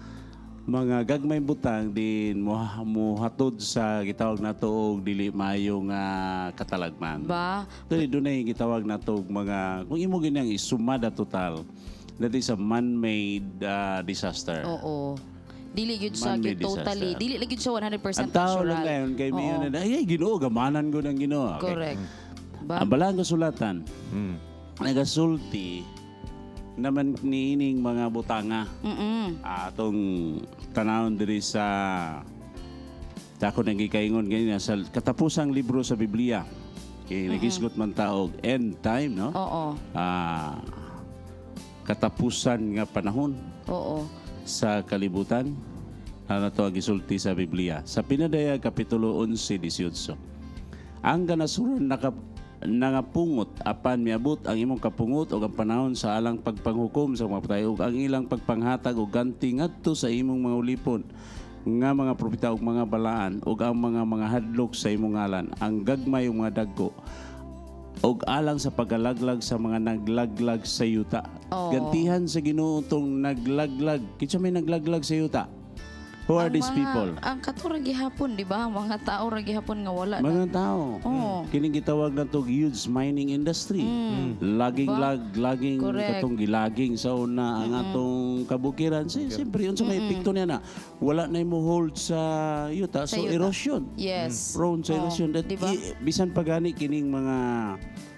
mga gagmay butang din mohatod sa gitawag nato og dili maayo nga katalagman. Ba? Dili dunay gitawag nato og mga kung imo ginang isumada total, that is a man-made disaster. Oo. Dili gyud siya Man-made gyud totally. disaster. Dili lang gyud siya 100% Ang tao natural. lang ngayon kay Oo. miyo na ay Ginoo gamanan ko ng Ginoo. Okay. Correct. Ba? Ang balang kasulatan, nagasulti naman niining mga butanga. Atong tanawon diri sa dako nang gikaingon ganina sa katapusang libro sa Biblia. Kay nagisgot man taog end time, no? Oo. Katapusan nga panahon Oo. sa kalibutan. Ano to ang gisulti sa Biblia? Sa Pinadayag Kapitulo 11:18. Ang ganasuran nangapungot apan miabot ang imong kapungot og ang panahon sa alang pagpanghukom sa mga patay ug ang ilang pagpanghatag og ganti ngadto sa imong mga ulipon nga mga propeta ug mga balaan ug ang mga hadlok sa imong ngalan, ang gagmay ug mga dagko ug alang sa pagkalaglag sa mga naglaglag sa yuta. Oo. Gantihan sa Ginoo tong naglaglag. Kinsa may naglaglag sa yuta? Who are Ang these people? Ang kato ra gihapon, di ba? Ang mga tao ra gihapon nga wala na. Mga tao. Oo. Kining gitawag na to huge mining industry. Laging Diba? laging Correct. katong gilaging sa una ang atong kabukiran. Siyempre unsa may epekto niya na wala na mo hold sa yuta, Sa so yuta. erosion. Yes. Prone sa Oo. erosion. That Diba? bisan pa gani kining mga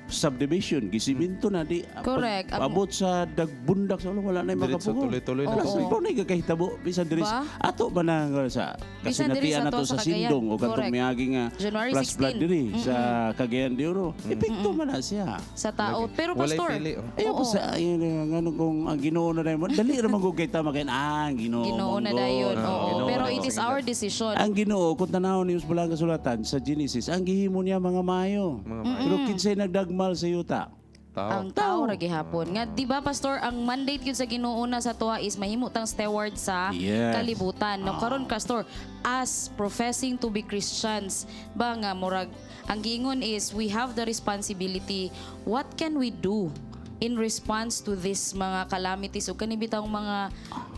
subdivision gisiminto na di Correct. pag, abot sa dagbundak sa ulo wala na Diretso, makapugon. tuloy-tuloy na. Wala Oo. po na kakahitabo bisan diri Ba? ato ba na nga sa Bisan diri kasinatian sa nato to sa sa Cagayan. Sindong o katong Correct. miagi nga January flash flood 16. diri sa Cagayan de Oro. Epekto man na siya. Sa tao. Pero Walay pastor, pili, oh. Ayaw ko sa ayun ngano kung ang Ginoo na dayon dali ra man gud kay tama kay ang Ginoo. Ginoo na mong dayon. God. Oo. Ginoo Pero na it is our decision. Ang Ginoo kung tanawon niyo sa balang kasulatan sa Genesis, ang gihimo niya mga maayo. Mga maayo. Pero kinsay nagdagmal sa yuta? Tao. Ang tao ra gihapon. Nga di ba pastor, ang mandate gyud sa Ginoo na sa tuwa is mahimo tang steward sa Yes. kalibutan. No karon pastor, as professing to be Christians, ba nga murag ang giingon is we have the responsibility. What can we do in response to this mga calamities o kani bitawng mga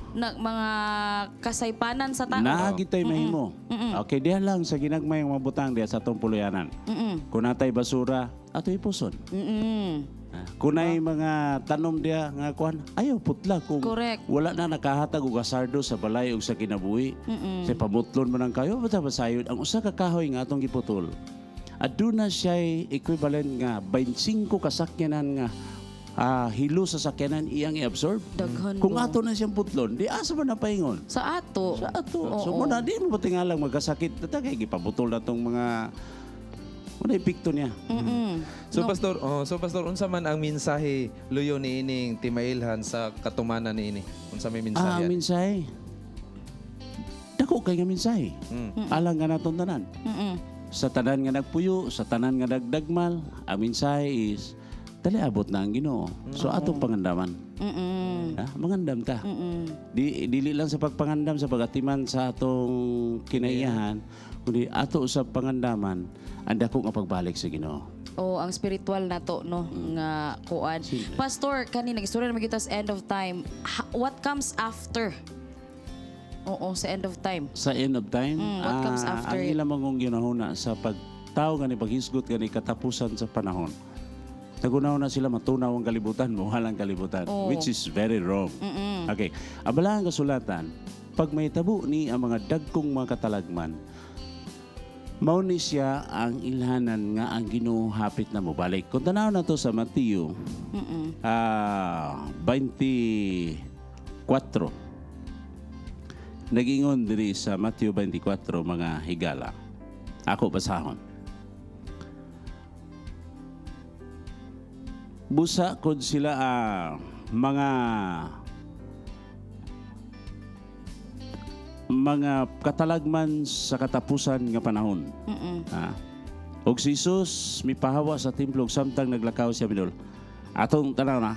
na, mga kasaypanan sa tao? Naa gitay mahimo. Okay, diha lang sa ginagmay ang mabutang diha sa atong puluyanan. Kung natay basura, ato ipuson. Kung naay mga tanom diha nga kuan, ayaw putla kung Correct. wala na nakahatag og asardo sa balay ug sa kinabuhi. Sa pamutlon man ang kayo, basta basayod ang usa ka kahoy nga atong giputol. Aduna siya equivalent nga 25 kasakyanan nga hilo sa sakyanan iyang i-absorb. Daghan Kung ba? ato na siyang putlon, di asa man na paingon? Sa ato. Sa ato. Oo. So muna di mo patingalang magkasakit. Tata kay gipabutol na tong mga wala epekto niya. So No. pastor, oh, so pastor unsa man ang mensahe luyo niining timailhan sa katumanan niini? Unsa may mensahe? Ang mensahe. Dako kay nga mensahe. Alang nga natong tanan. Sa tanan nga nagpuyo, sa tanan nga nagdagmal, ang mensahe is dali abot na ang Ginoo. So atong pangandaman. Ha? Mangandam ta. Dili lang sa pagpangandam sa pagatiman sa atong kinaiyahan, kundi ato sa pangandaman ang dako nga pagbalik sa Ginoo. Oh, ang spiritual na to no nga kuan. Pastor, kani nagistorya naman kita sa end of time. What comes after? Oo, sa end of time. Sa end of time, What comes after ang it? ilang mangong ginahuna sa pagtao gani paghisgot gani katapusan sa panahon. Nagunaw na sila matunaw ang kalibutan, muhal ang kalibutan, Oo. which is very wrong. Okay, abala ang kasulatan, pag may tabo ni ang mga dagkong mga katalagman, mao ni siya ang ilhanan nga ang Ginoo hapit na mobalik. Kung tanaw na to sa Mateo 24, nagingon diri sa Mateo 24 mga higala. Ako basahon. Busa kod sila mga katalagman sa katapusan nga panahon. Og si Jesus mipahawa sa templo ug samtang naglakaw siya minul. Atong tanaw na.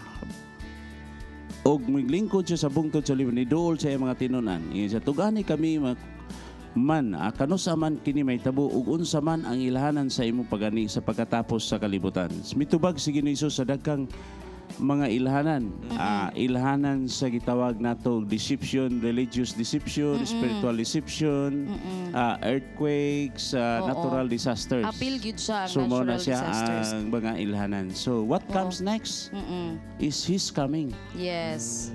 Og miglingkod siya sa bungtod sa libro, niduol sa iyang mga tinunan. Ingon siya, tugani kami man, kanusa man kini mahitabo ug unsa man ang ilhanan sa imong pagani sa pagkatapos sa kalibutan. Mitubag si Ginoo Hesus sa daghang mga ilhanan. Ilhanan sa gitawag nato deception, religious deception, spiritual deception, earthquakes, natural disasters. Apil gyud siya ang So mao na natural siya disasters. ang mga ilhanan. So what comes next is His coming. Yes.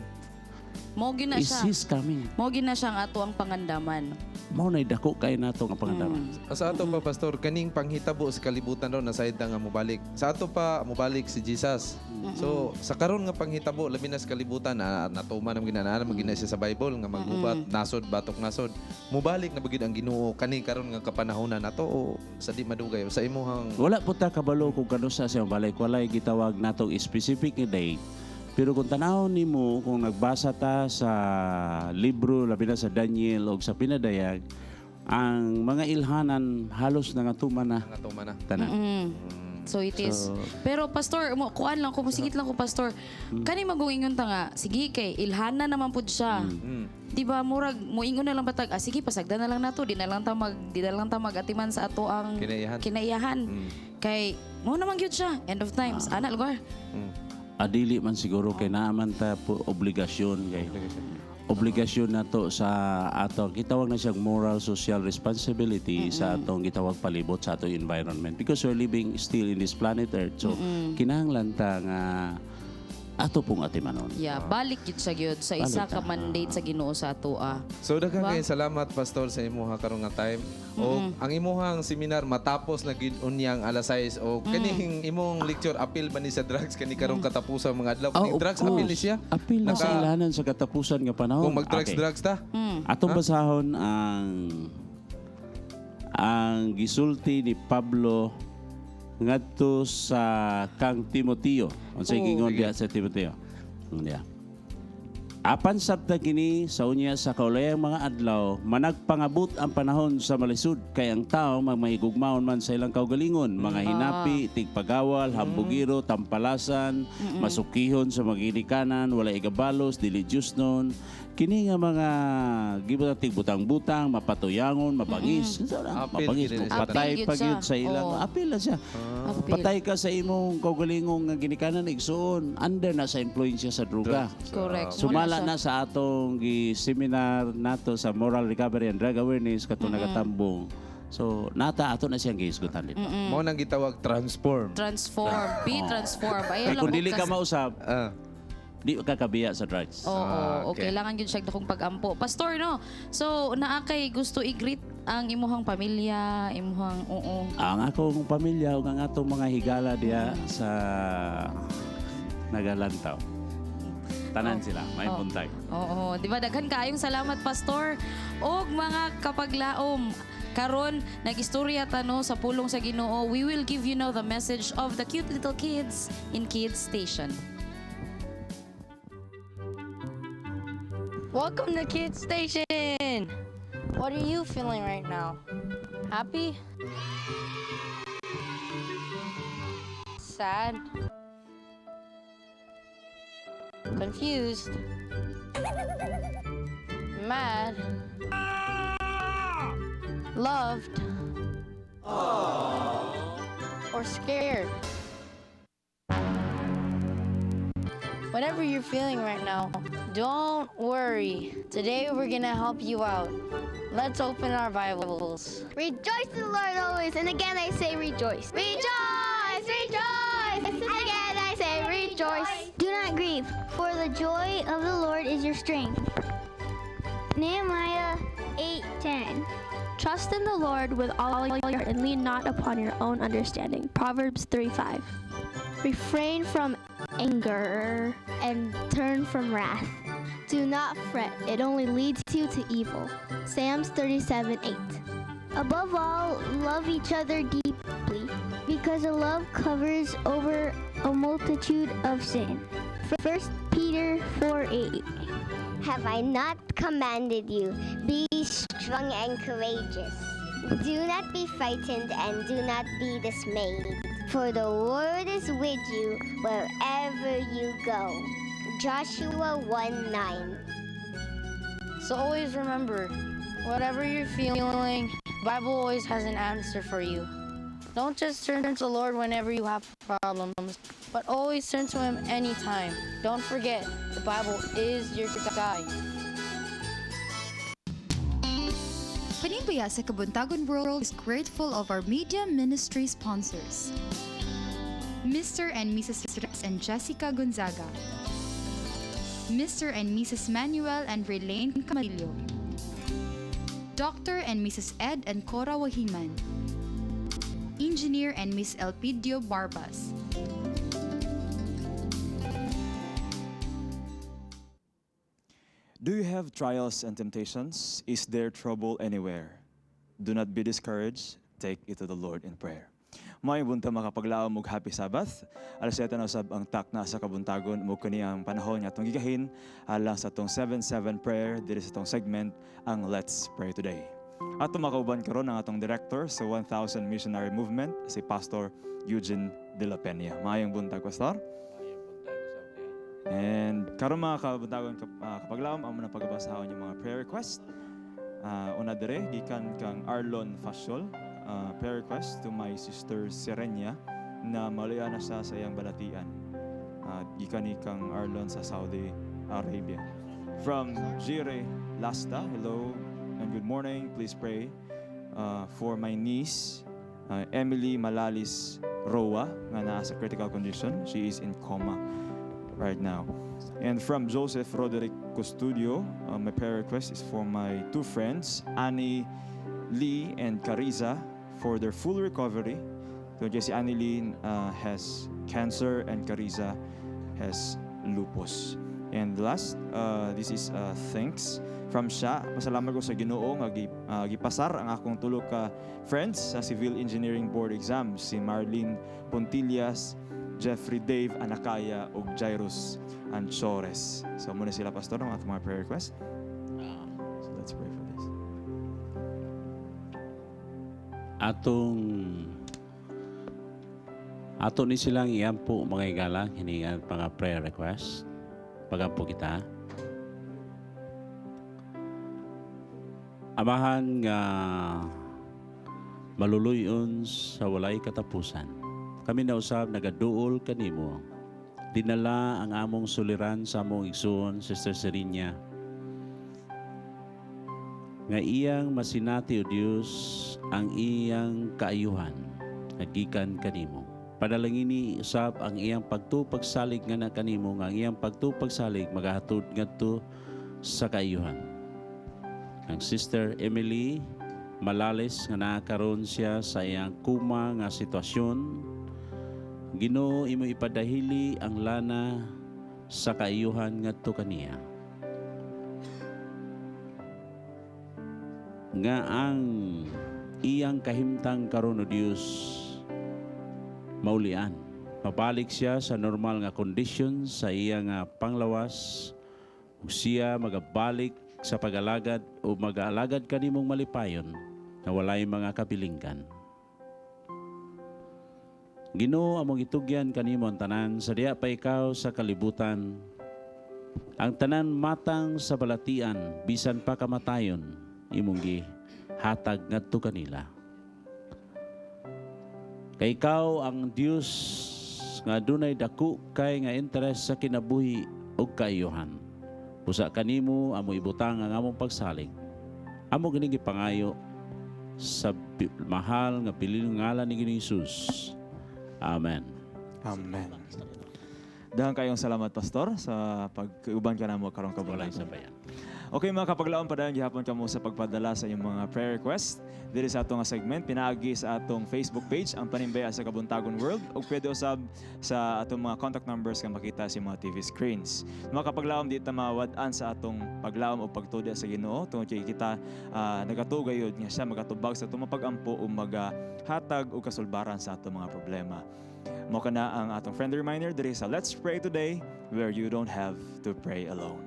Mao gyud na Is siya. His coming. Mao gyud na siya ang ato ang pangandaman. Mao na dako kay nato nga pangandaman. Sa ato pa, Pastor, kaning panghitabo sa kalibutan raw nasayod nga mobalik. Sa ato pa mobalik si Jesus. So sa karon nga panghitabo labi na sa kalibutan na natuman ang ginanaan man gina siya sa Bible nga maggubat nasod batok nasod. Mobalik na ba gyud ang Ginoo kani karon nga kapanahonan nato o sa di madugay sa imuhang Wala po ta kabalo kung kanusa siya balik. Walay gitawag natong specific nga date. Pero kung tanawon nimo kung nagbasa ta sa libro labi na sa Daniel o sa Pinadayag, ang mga ilhanan halos nangatuman na. Nangatuman na. Tanan. So it is. Pero pastor, mo kuan lang ko, musingit lang ko, Pastor. Kani magungingon ta nga, sige kay ilhana naman pud siya. Di ba murag moingon na lang batag, ah sige pasagdan na lang nato, di na lang ta magatiman sa ato ang Kinaiyahan. kinaiyahan. Kay mo naman gyud siya, end of times. Ana lugar. Adili man siguro kay naaman ta po obligasyon kay obligasyon nato sa ato gitawag na siyang moral social responsibility sa atong gitawag palibot sa atong environment because we're living still in this planet Earth, so kinahanglan ta nga ato pong atimanon. Yeah, balik gyud siya gyud sa isa Balik ka mandate sa Ginoo sa ato ah. So daghan Diba? kay salamat, Pastor, sa imuha karon nga time. O ang imuhang seminar matapos na gyud unyang alas 6 o kaning imong lecture, apil ba ni sa drugs kani karong katapusan mga adlaw, kaning Oh, of drugs apil ni course. siya? Apil na sa ilahanan sa katapusan nga panahon. Kung mag-drugs drugs ta. Atong basahon ang gisulti ni Pablo ngadto sa kang Timoteo. Unsay gingon diha sa Timoteo? Yeah. Apan sabta kini sa unya sa kaulayang mga adlaw, managpangabot ang panahon sa malisod kay ang tao magmahigugmaon man sa ilang kaugalingon, mga hinapi, tigpagawal, hambugiro, tampalasan, masukihon sa mga ginikanan, wala igabalos, dili nun. Kini nga mga gibutan tigbutang-butang, mapatuyangon, mabangis. Unsa na? Apil Mabangis. gid ni siya. Patay Apil pa gyud gyud siya. sa ilang. Apil na siya. Apil. Patay ka sa imong kaugalingong nga ginikanan, igsuon, under na sa influensya sa droga. Correct. Sumala Muna na sa atong gi-seminar nato sa Moral Recovery and Drug Awareness katong nagatambong. So nata ato na siyang gihisgutan dito. Mao nang gitawag transform. Transform, be transform. Ayaw Kay lang kung dili bukas. ka mausab, di ka kabiya sa drugs. Oo, okay. Kailangan gyud siya kung pag-ampo. Pastor, no? So, naa kay gusto i-greet ang imuhang pamilya, imuhang oo. Ang akong pamilya ug ang atong mga higala diha sa nagalantaw. Tanan sila, may buntag. Oo, di ba daghan kaayong salamat, Pastor. Og mga kapaglaom, karon nagistorya ta no sa pulong sa Ginoo. We will give you now the message of the cute little kids in Kids Station. Welcome to Kids Station! What are you feeling right now? Happy? Sad? Confused? Mad? Loved? Or scared? Whatever you're feeling right now, don't worry. Today we're gonna help you out. Let's open our Bibles. Rejoice in the Lord always, and again I say rejoice. Rejoice, rejoice, and again I say rejoice. Do not grieve, for the joy of the Lord is your strength. Nehemiah 8:10. Trust in the Lord with all your heart and lean not upon your own understanding. Proverbs 3:5. Refrain from anger and turn from wrath. Do not fret, it only leads you to evil. Psalms 37:8. Above all, love each other deeply, because a love covers over a multitude of sin. 1 Peter 4:8. Have I not commanded you? Be strong and courageous. Do not be frightened and do not be dismayed, for the Lord is with you wherever you go. Joshua 1:9. So always remember, whatever you're feeling, Bible always has an answer for you. Don't just turn to the Lord whenever you have problems, but always turn to Him anytime. Don't forget, the Bible is your guide. Panimbaya sa Kabuntagon World is grateful of our media ministry sponsors: Mr. and Mrs. Rex and Jessica Gonzaga, Mr. and Mrs. Manuel and Relaine Camarillo, Dr. and Mrs. Ed and Cora Wahiman, Engineer and Miss Elpidio Barbas. Do you have trials and temptations? Is there trouble anywhere? Do not be discouraged. Take it to the Lord in prayer. Maayong buntag, mga kapaglaom, ug Happy Sabbath. Alas 7 na usab ang takna sa kabuntagon, ug kini ang panahon nga atong gigahin alang sa atong 7-7 prayer diri sa atong segment, ang Let's Pray Today. Ato makauban karon ang atong director sa 1000 Missionary Movement, si Pastor Eugene de la Peña. Maayong buntag, Pastor. And karon, mga kabuntagon, kapaglaom, amo na pagbasahon yung mga prayer request. Una dire gikan kang Arlon Fasol, prayer request to my sister Serenia na maluya na siya sa iyang balatian. Gikan ni kang Arlon sa Saudi Arabia. From Jire Lasta, hello and good morning. Please pray for my niece Emily Malalis Roa nga naa sa critical condition. She is in coma right now. And from Joseph Roderick Custodio, my prayer request is for my two friends, Annie Lee and Cariza, for their full recovery. So si Annie Lee has cancer and Cariza has lupus. And last, this is thanks from siya. Pasalamat ko sa Ginoo nga gipasar ang akong tulo ka friends sa Civil Engineering Board exam, si Marlene Pontillas, Jeffrey Dave Anakaya ug Jairus Anchores. So muna sila, Pastor, ang atong mga prayer request. So let's pray for this. Atong ato ni silang iampo, mga igala, hiningan mga prayer request. Pagampo kita. Amahan nga maluluyon sa walay katapusan. Kami na usab nagaduol kanimo. Dinala ang among suliran sa among igsoon, Sister Serenia, nga iyang masinati, O Dios, ang iyang kaayuhan nga gikan kanimo. Padalangini usab ang iyang pagtupagsalig nga na kanimo, nga ang iyang pagtupagsalig magahatod ngadto sa kaayuhan. Ang Sister Emily Malales nga nakaroon siya sa iyang kuma nga sitwasyon, Ginoo, imo ipadahili ang lana sa kaayuhan ngadto kaniya. Nga ang iyang kahimtang karon, O Dios, maulian. Mabalik siya sa normal nga condition sa iya nga panglawas ug siya magabalik sa pag-alagad o mag-aalagad kanimong malipayon na walay mga kabilingkan. Ginoo, among itugyan kanimo ang tanan sa diya pa ikaw sa kalibutan. Ang tanan matang sa balatian, bisan pa kamatayon, imong gihatag ngadto kanila. Kay ikaw ang Dios nga adunay dako kay nga interes sa kinabuhi ug kaayuhan. Busa kanimo amo ibutang ang among pagsalig. Amo gini gipangayo sa mahal nga bilinong ngalan ni Ginoong Hesus. Amen. Amen. Daghang kayong salamat, Pastor, sa pagkiuban ka namo karong Walay kabuntagon. sabayan. Okay, mga kapaglaom, padayon gihapon kamo sa pagpadala sa inyong mga prayer request diri sa atong segment pinaagi sa atong Facebook page, ang Panimbaya sa Kabuntagon World, ug pwede usab sa atong mga contact numbers nga makita sa mga TV screens. Mga kapaglaom, di ta mawad-an sa atong paglaom o pagtuo sa Ginoo tungod kay kita nagatuo gayud nga siya magatubag sa atong mapagampo o magahatag og kasulbaran sa atong mga problema. Mao kana ang atong friendly reminder diri sa Let's Pray Today, where you don't have to pray alone.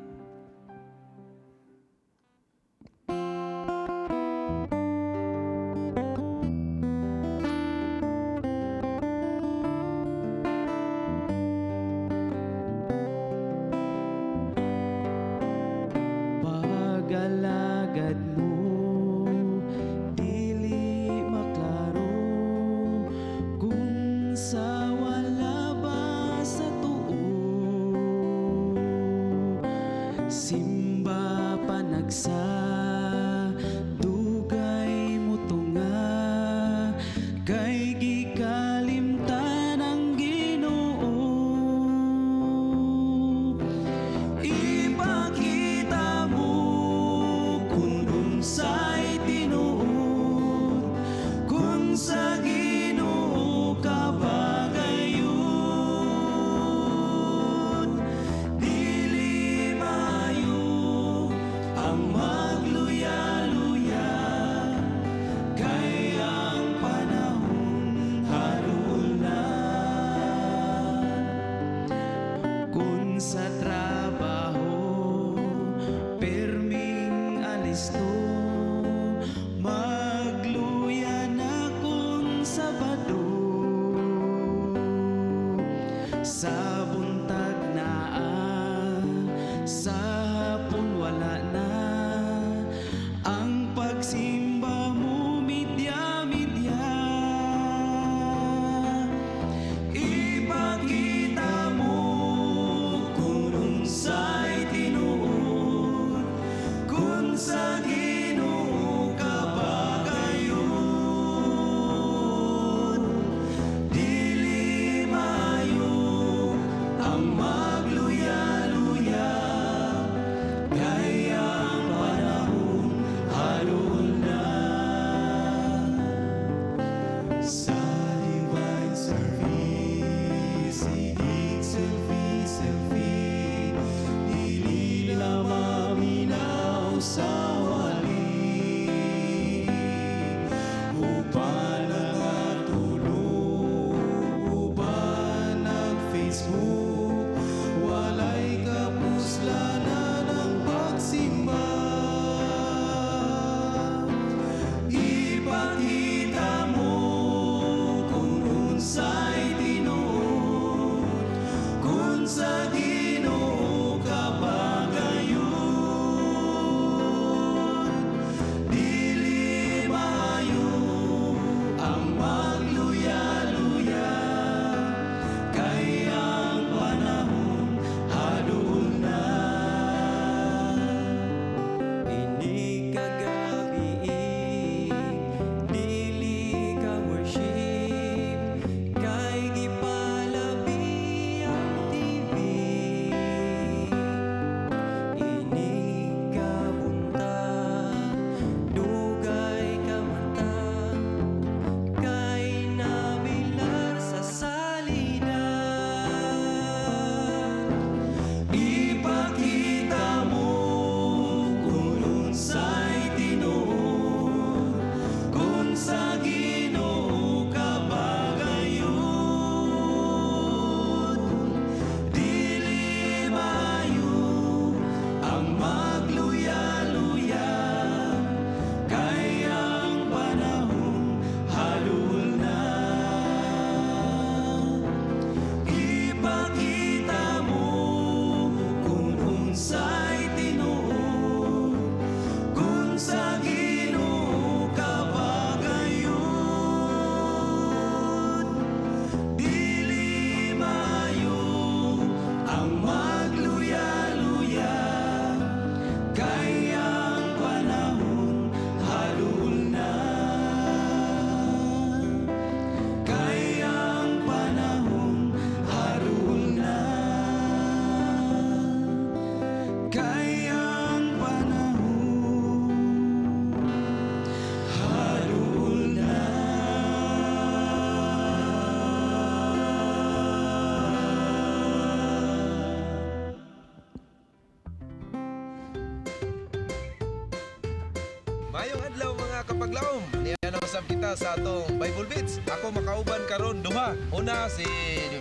kapaglaom, niya na usab kita sa atong Bible Beats. Ako makauban karon duha. Una si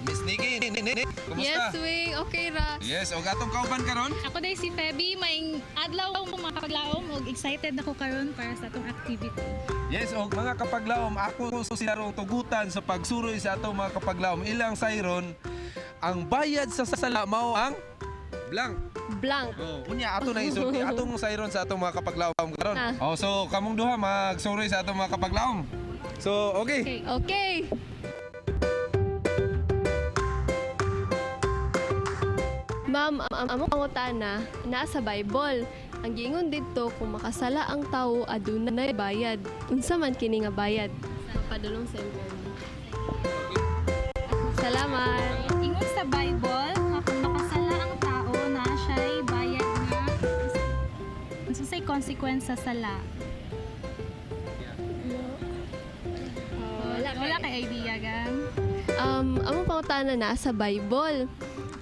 Miss Nikki. Kumusta? Yes, Wing. Okay ra. Yes, og atong kauban karon. Ako day si Feby, may adlaw mga kapaglaom ug excited ako karon para sa atong activity. Yes, og mga kapaglaom, ako sila tugutan sa pagsuroy sa atong mga kapaglaom. Ilang sayron ang bayad sa sala mao ang blank. Blank. Oh, unya ato na isulti atong sayron sa atong mga kapaglaom karon. Ah. Oh, so kamong duha magsuroy sa atong mga kapaglaom. So, okay. Okay. Ma'am, ang among pangutana naa sa Bible. Ang giingon didto kung makasala ang tawo adunay bayad. Unsa man kini nga bayad? Padulong sa impyerno. Salamat. Ingon sa Bible nga kung makasala ang tao na siya'y bayad nga unsa say consequence sa sala. Wala, Wala kay idea gang. Among pangutana naa sa Bible.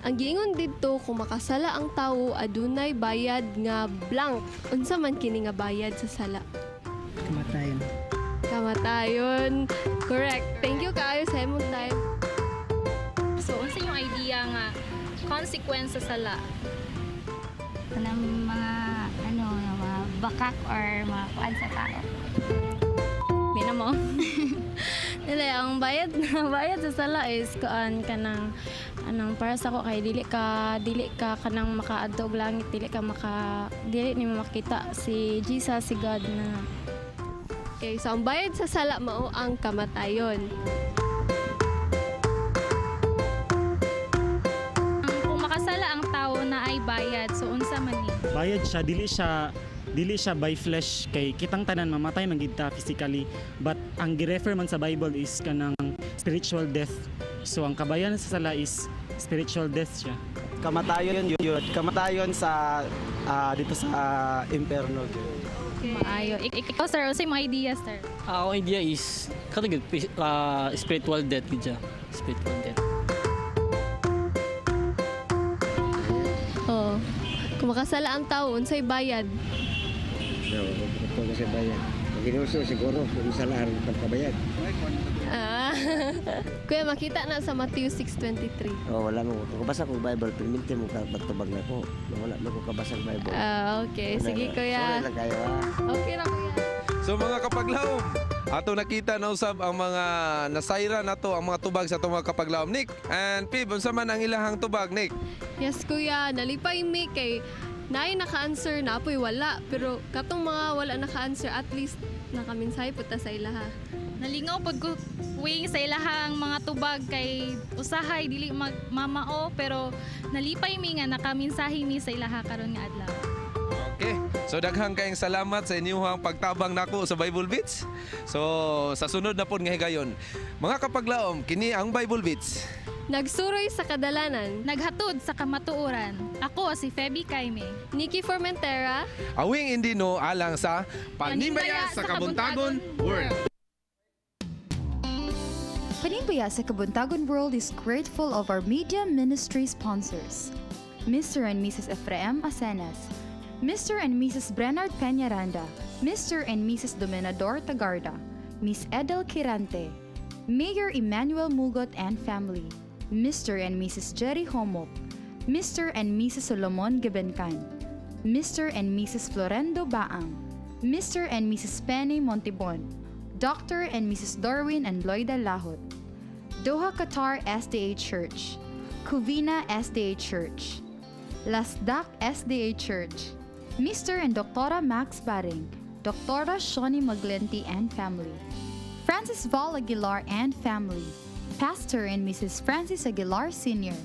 Ang giingon didto kung makasala ang tawo adunay bayad nga blank. Unsa man kini nga bayad sa sala? Kamatayon. Kamatayon. Correct. Thank you kaayo sa imong time. So unsa yung idea nga consequence sa sala? Kanang mga ano mga bakak or mga kuan sa tao. Mina mo. Dili ang bayad bayad sa sala is kuan kanang anang para sa ako kay dili ka kanang makaadto og langit, dili ka maka dili nimo makita si Jesus, si God na. Okay, so ang bayad sa sala mao ang kamatayon. Kung makasala ang tao na ay bayad, so unsa man ni? Bayad siya, dili siya by flesh kay kitang tanan mamatay man gid ta physically, but ang girefer man sa Bible is kanang spiritual death. So ang kabayan sa sala is spiritual death siya. Kamatayon yun. Kamatayon sa dito sa impyerno. Maayo. Ikaw sir, unsa imong idea sir? Ako idea is katong spiritual death gid siya. Spiritual death. Oh. Kung makasala ang tao, unsay bayad? No, ito kasi bayad. Pag inuso siguro, kung sa lahat ng pagkabayad. Ah. Kuya, makita na sa Matthew 6:23. Oh, wala mo. Kung kabasa ko Bible, perminti mo ka pagtubag na ko. Wala mo ko kabasa Bible. Ah, okay. Sige, kuya. Sorry lang kayo, ha. Okay ra, kuya. So mga kapaglaom, ato nakita na usab ang mga nasayra nato ang mga tubag sa atong mga kapaglaom. Nick and Pib, unsa man ang ilahang tubag, Nick? Yes, kuya. Nalipay mi kay naay naka-answer na apoy wala. Pero katong mga wala naka-answer, at least nakaminsahe po ta sa ilaha. Nalingaw pud ko wing sa ilahang mga tubag kay usahay dili magmamao pero nalipay mi nga nakaminsahe mi sa ilaha karon nga adlaw. Okay. So daghang kayong salamat sa inyong pagtabang nako sa Bible Beats. So sa sunod na pod nga higayon. Mga kapaglaom, kini ang Bible Beats. Nagsuroy sa kadalanan. Naghatod sa kamatuoran. Ako si Feby Kaime. Nikki Formentera. Awing Indino alang sa Panimbaya sa Kabuntagon World. Panimbaya sa Kabuntagon World is grateful of our media ministry sponsors, Mr. and Mrs. Ephraim Asenas, Mr. and Mrs. Bernard Peñaranda, Mr. and Mrs. Dominador Tagarda, Miss Edel Quirante, Mayor Emmanuel Mugot and family, Mr. and Mrs. Jerry Homop, Mr. and Mrs. Solomon Gebencan, Mr. and Mrs. Florendo Baang, Mr. and Mrs. Penny Montibon, Dr. and Mrs. Darwin and Loida Lahot, Doha Qatar SDA Church, Covina SDA Church, Lasdak SDA Church, Mr. and Dr. Max Baring, Dr. Shawnee Maglenti and family, Francis Val Aguilar and family, Pastor and Mrs. Francis Aguilar Sr.,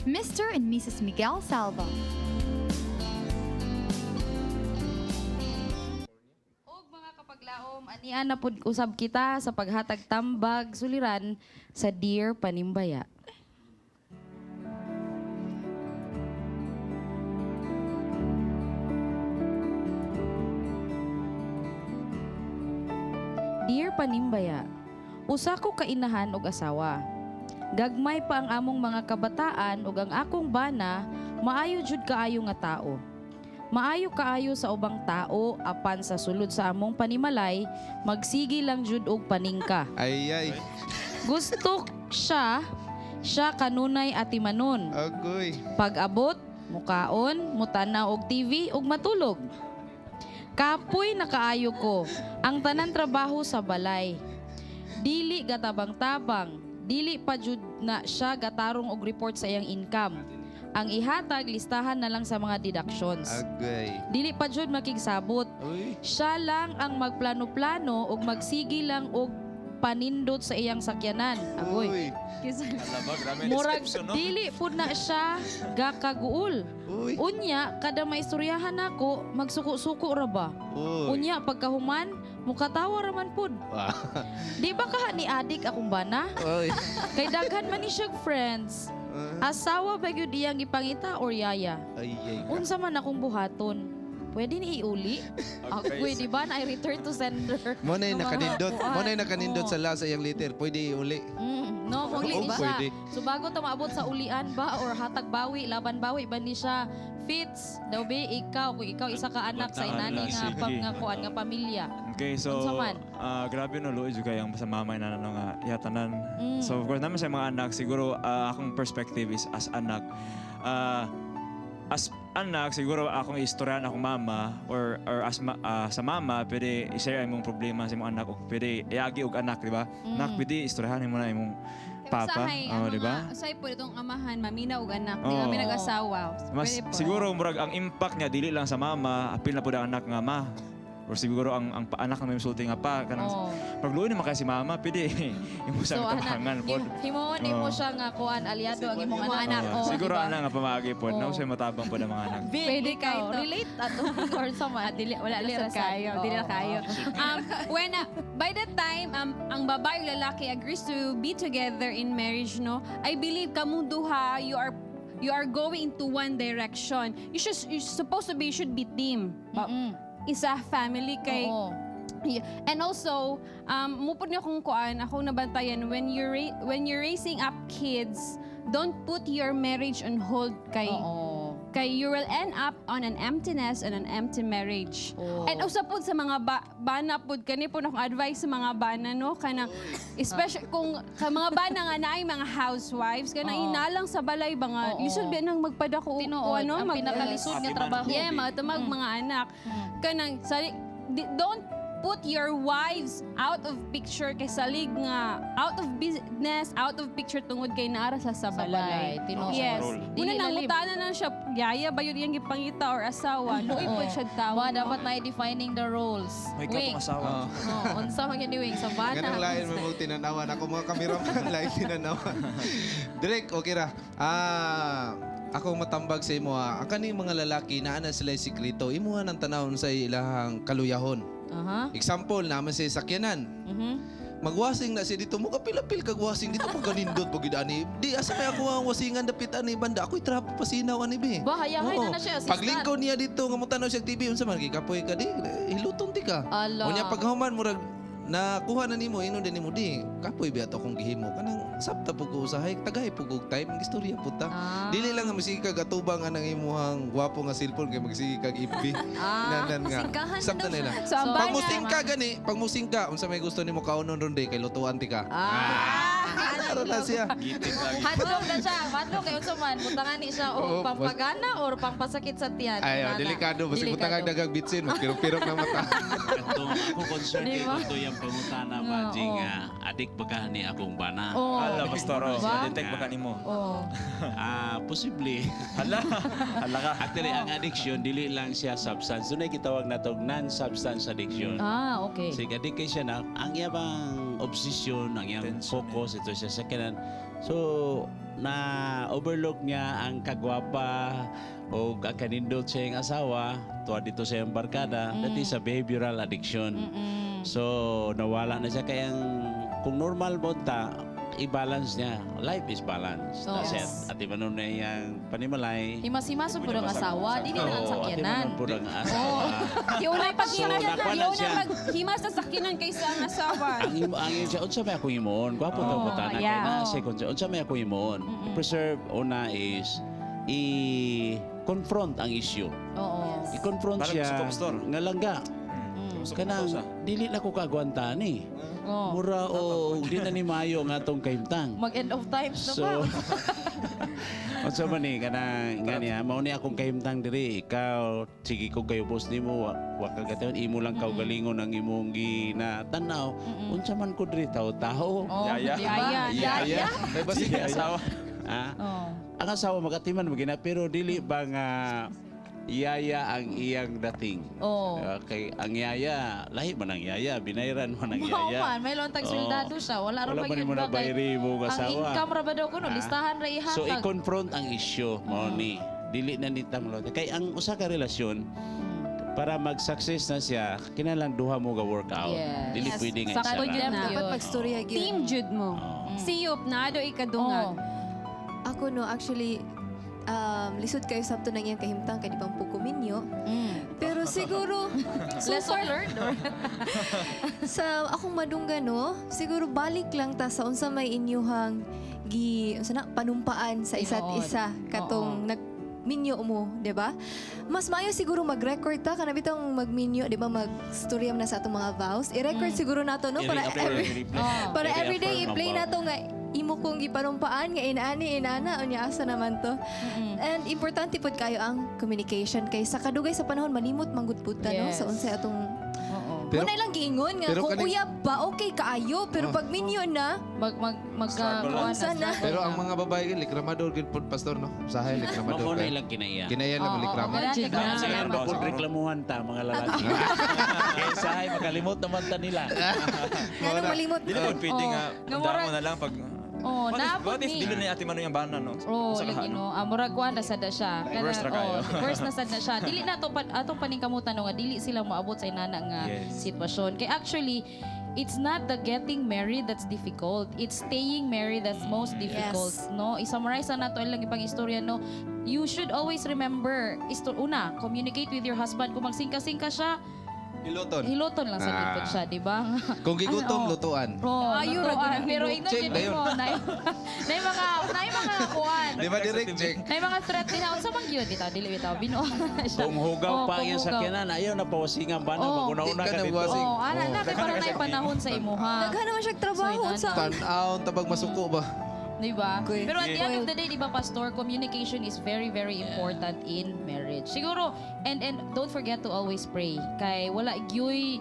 Mr. and Mrs. Miguel Salva. Kapaglaom, anian na pud usab kita sa paghatag tambag suliran sa Dear Panimbaya. Dear Panimbaya, usa ko kainahan og asawa. Gagmay pa ang among mga kabataan ug ang akong bana, maayo jud kaayo nga tao. Maayo kaayo sa ubang tao apan sa sulod sa among panimalay, magsigi lang jud og paningka. Ay, ay. Gusto siya, siya kanunay atimanon. Agoy. Pag-abot, mukaon, mutanaw og TV ug matulog. Kapoy na kaayo ko. Ang tanan trabaho sa balay. Dili gatabang-tabang, dili pa jud na siya gatarong og report sa iyang income. Ang ihatag listahan na lang sa mga deductions. Agoy. Dili pa jud makigsabot. Siya lang ang magplano-plano ug magsigi lang og panindot sa iyang sakyanan. Agoy. Ala ba, grabe ang Murag description, no? dili pud na siya gakaguol. Unya kada maistoryahan nako magsuko-suko ra ba. Uy. Unya pagkahuman mukatawa ra man pud. Di ba kaha ni adik akong bana? Uy. Kay daghan man ni siyag friends. Asawa ba gyud iyang gipangita or yaya? Ay, ay. Unsa man akong buhaton? Pwede ni iuli? Agoy, di ba? Na I return to sender. Mo na Ng mga nakanindot. kuan. Mo na nakanindot Oo. sa last sa iyang liter. Pwede iuli. No, kung Oo, ni siya. pwede. So bago ta maabot sa ulian ba or hatag bawi, laban bawi ba ni siya fits daw be ikaw kung ikaw isa ka anak sa inani nga Sige. pam nga kuan nga pamilya. Okay, so Unsa man? Grabe no luoy jud kay ang sa mama na ano nga yatanan. So of course naman sa mga anak siguro akong perspective is as anak as anak siguro akong istoryahan akong mama or as sa mama pwede i-share ang imong problema sa imong anak o pwede iagi og anak, di ba? Nak pwede istoryahan mo na imong papa, Usahay, oh, ang di ba? mga- Usahay po itong amahan, mamina og anak, di Oo. kami nag-asawa. Mas Pwede po. siguro murag ang impact niya dili lang sa mama, apil na pud ang anak nga ma. Or siguro ang anak na may musulti nga pa kanang pagluoy naman kay si mama pwede imo So siyang ana, tabangan pod. himuon nimo Oo. siya nga kuan aliado ang imong Imong anak. anak. Oo, Siguro di ba? ana nga pamaagi pod, no Oo. siya matabang pod ang mga anak. Bin, Pwede ikaw, kayo to. relate ato or sa man. Dili, wala Dili na ra sad kayo. sad. Dili na Oo. kayo. When, by the time ang babae o lalaki agrees to be together in marriage, no, I believe kamong duha, you are going into one direction. You're supposed to be, you should be team. Isa family kay Oo. Yeah. And also, mao pud niyo kung kuan, akong nabantayan, when you're raising up kids, don't put your marriage on hold kay Oo. kay you will end up on an emptiness and an empty marriage. Oo. And usa pud sa mga bana pud kani pud akong advice sa mga bana no kanang especially kung ka mga bana nga naay mga housewives kanang Oo. inalang sa balay ba nga Oo. lisod ba nang magpadako og Tinuod, ano ang pinakalisod nga trabaho. Yeah, mga mga anak. Kanang sali, don't put your wives out of picture kay salig nga out of business, out of picture tungod kay naara sa balay, balay. tinuod. Yes. Role. Una Dili nang lalim. mutana na siya, yaya ba yun iyang gipangita or asawa? Luoy pod siya tawo. Wa dapat na defining the roles. May Wing. katong asawa. Oh, unsa man gyud ni Wing sa bana. Ganang lain mo mong tinanawan. Ako mga cameraman, lain tinanawan. Direk, okay ra. Ako matambag sa imo ha. Ang kaning mga lalaki naa na sila sikreto. Imuha ng tanawon sa ilahang kaluyahon. Example, naman sa sakyanan. Magwasing na siya dito mo kapilapil kag wasing dito mo ganindot pag ani. Di asa may ako ang wasingan dapit ani banda. Ako'y trapo pasinaw ani be. Ba, hayahay Oo. na na siya, assistant. Paglingkod niya dito nga mo tan-aw siya TV unsa man gikapoy ka di hiluton ti ka. Ala. Unya paghuman murag nakuha na nimo inon din nimo di kapoy ba ato akong gihimo kanang sabta pug ko usahay tagay pug og time ang istorya pud ta. Dili lang nga masige kag atubang anang imuhang gwapo nga cellphone kay magsige kag FB. Nanan nga. Singkahan na Sabta daw nila. siya. So, ang Pag bana- musingka gani, pag musingka unsa may gusto nimo kaunon ron di kay lutuan ti ka. Ano na siya? Gitik lagi. Hadlok na siya. Hadlok kay unsa man butangan ni siya Oo, og pampagana or pampasakit sa tiyan. Ay, oh, Nana. delikado basta butang Delikado. dagang bitsin, magpirok-pirok na mata. Katong ako concern Di kay ba? kato yung pangutana ba, Oo. Jing, nga, adik ba ka ni akong bana? Oo. Ala, pastor, oh. Ba? Detect ba kanimo? Oo. Posible. Hala, hala ka. Actually, ang addiction, dili lang siya substance. Doon ay kitawag na tog non-substance addiction. Ah, okay. Sige, addict kay siya na, ang iya bang obsession, ang iyang focus, ito siya sa kanan. So, na overlook niya ang kagwapa o ang kanindot sa iyang asawa, tuwa dito sa iyang barkada, that is a behavioral addiction. So, nawala na siya. Kaya ang, kung normal mo ta, i-balance niya. Life is balance. Oo. That's it. At iba nun na iyang panimalay. Himas-himason pud ang asawa, dili na ang Oo, at iba sakyanan. nun pud ang asawa. Yun ay paghimas, So, nakuha na yun siya. ay paghimas sa sakyanan kaysa ang asawa. Ang imo siya, unsa may akong himuon? Gwapo to Oh, butana kay na second siya. Unsa may akong himuon? Preserve una is i Confront ang issue. I-confront Parang siya gusto ko, Pastor. nga langga. Kanang dili na ko kaagwanta ni. Mura o di na ni maayo nga atong kahimtang. Mag end of times na So, ba? unsa man ni kanang nga niya, mao ni akong kahimtang diri, ikaw sige ko kayo boss nimo, wa ka gatayon, imo lang kaugalingon ang imong ginatanaw. Unsa man ko diri tawo-tawo. Oh, Yaya. di ba? Yaya. Yaya. May basig Yaya. asawa. Ha? Ang asawa magatiman magina pero dili ba nga yaya ang iyang dating. Okay, ang yaya, lahi man ang yaya, binayran man ang Mao yaya. man, may lontag Oo. soldado siya. Wala ra Wala ba man yun mo na ba kay- bayri mo Ang asawa. income ra ba daw kuno, Ah. listahan ra ihatag. So i-confront ang issue mao ni. Dili na ni tamlo. Kay ang usa ka relasyon para mag-success na siya, kinahanglan duha mo ga workout. Yes. Dili Yes. pwede nga Sakto isa jud ra. na. Dapat magstorya gyud. Team jud mo. Siyop na do ikadungag. Ako no, actually, lisod kayo sabto nang iyang kahimtang kay di pang pukuminyo. Pero siguro, so Lesson far, learned or? Sa akong madungga no, siguro balik lang ta sa unsa may inyuhang gi unsa na panumpaan sa isa't Tinuod. isa katong nagminyo mo, di ba? Mas maayo siguro mag-record ta kana bitong magminyo, di ba, magstorya man na sa atong mga vows. I-record siguro nato no para I-reaffirm, every i-replay. para everyday I-reaffirm ang i-play vow. nato nga imo kong gipanumpaan nga inaani inana unya asa naman to. And importante pud kayo ang communication kay sa kadugay sa panahon malimot manggud pud ta no Yes. sa unsay atong. Pero- Muna lang giingon nga pero kung uyab pa okay kaayo pero pag minyo na mag mag mag Struggle kuan lang. na, Sana. Pero ang mga babae likramador gid pud, pastor, no. Usahay likramador. Mao na kayo. ilang kinaiya. Kinaiya lang likramo. Siguro ba kung reklamuhan ta mga lalaki. Kaysa ay makalimot naman ta nila. Ngano malimot? Dili po pwede nga Nga undang mo na lang pag Oh, What if, naabot what if ni. dili na ni Ate Manoy ang bana, no? Oh, Sa lagi kaha, no. Ah, murag kuan na sad na siya. Worst ra kayo. Oh, worst na sad na siya. Dili na to pa, atong paningkamutan no nga dili sila moabot sa inana nga sitwasyon. Kay actually it's not the getting married that's difficult. It's staying married that's most difficult, no? I-summarize na nato ilang ibang istorya, no? You should always remember, una, communicate with your husband. Kung magsingka-singka siya, Hiloton. hiloton lang sa Ah. gipod siya, di ba? Kung gigutom, Ano, lutuan. Oh, Ayo ra lutuan. gud. Pero ingnon Check jud na yun. mo, nay mga kuan. Di ba direct check? Nay mga threat din unsa man gyud bitaw dili bitaw binuo siya. Kung hugaw Oh, pa kung ang hugaw. sakyanan, ayaw na pawasingan ba na Oh. maguna-una Di ka ka dito. nagwasing. Oh, ana na kay para nay panahon sa imuha. Daghan naman siya trabaho So, unsa. Tan-aon tabag masuko ba? Di ba? Okay. Pero at the end of the day, di ba, Pastor, communication is very, very important in marriage. Siguro, and don't forget to always pray. Kay wala gyoy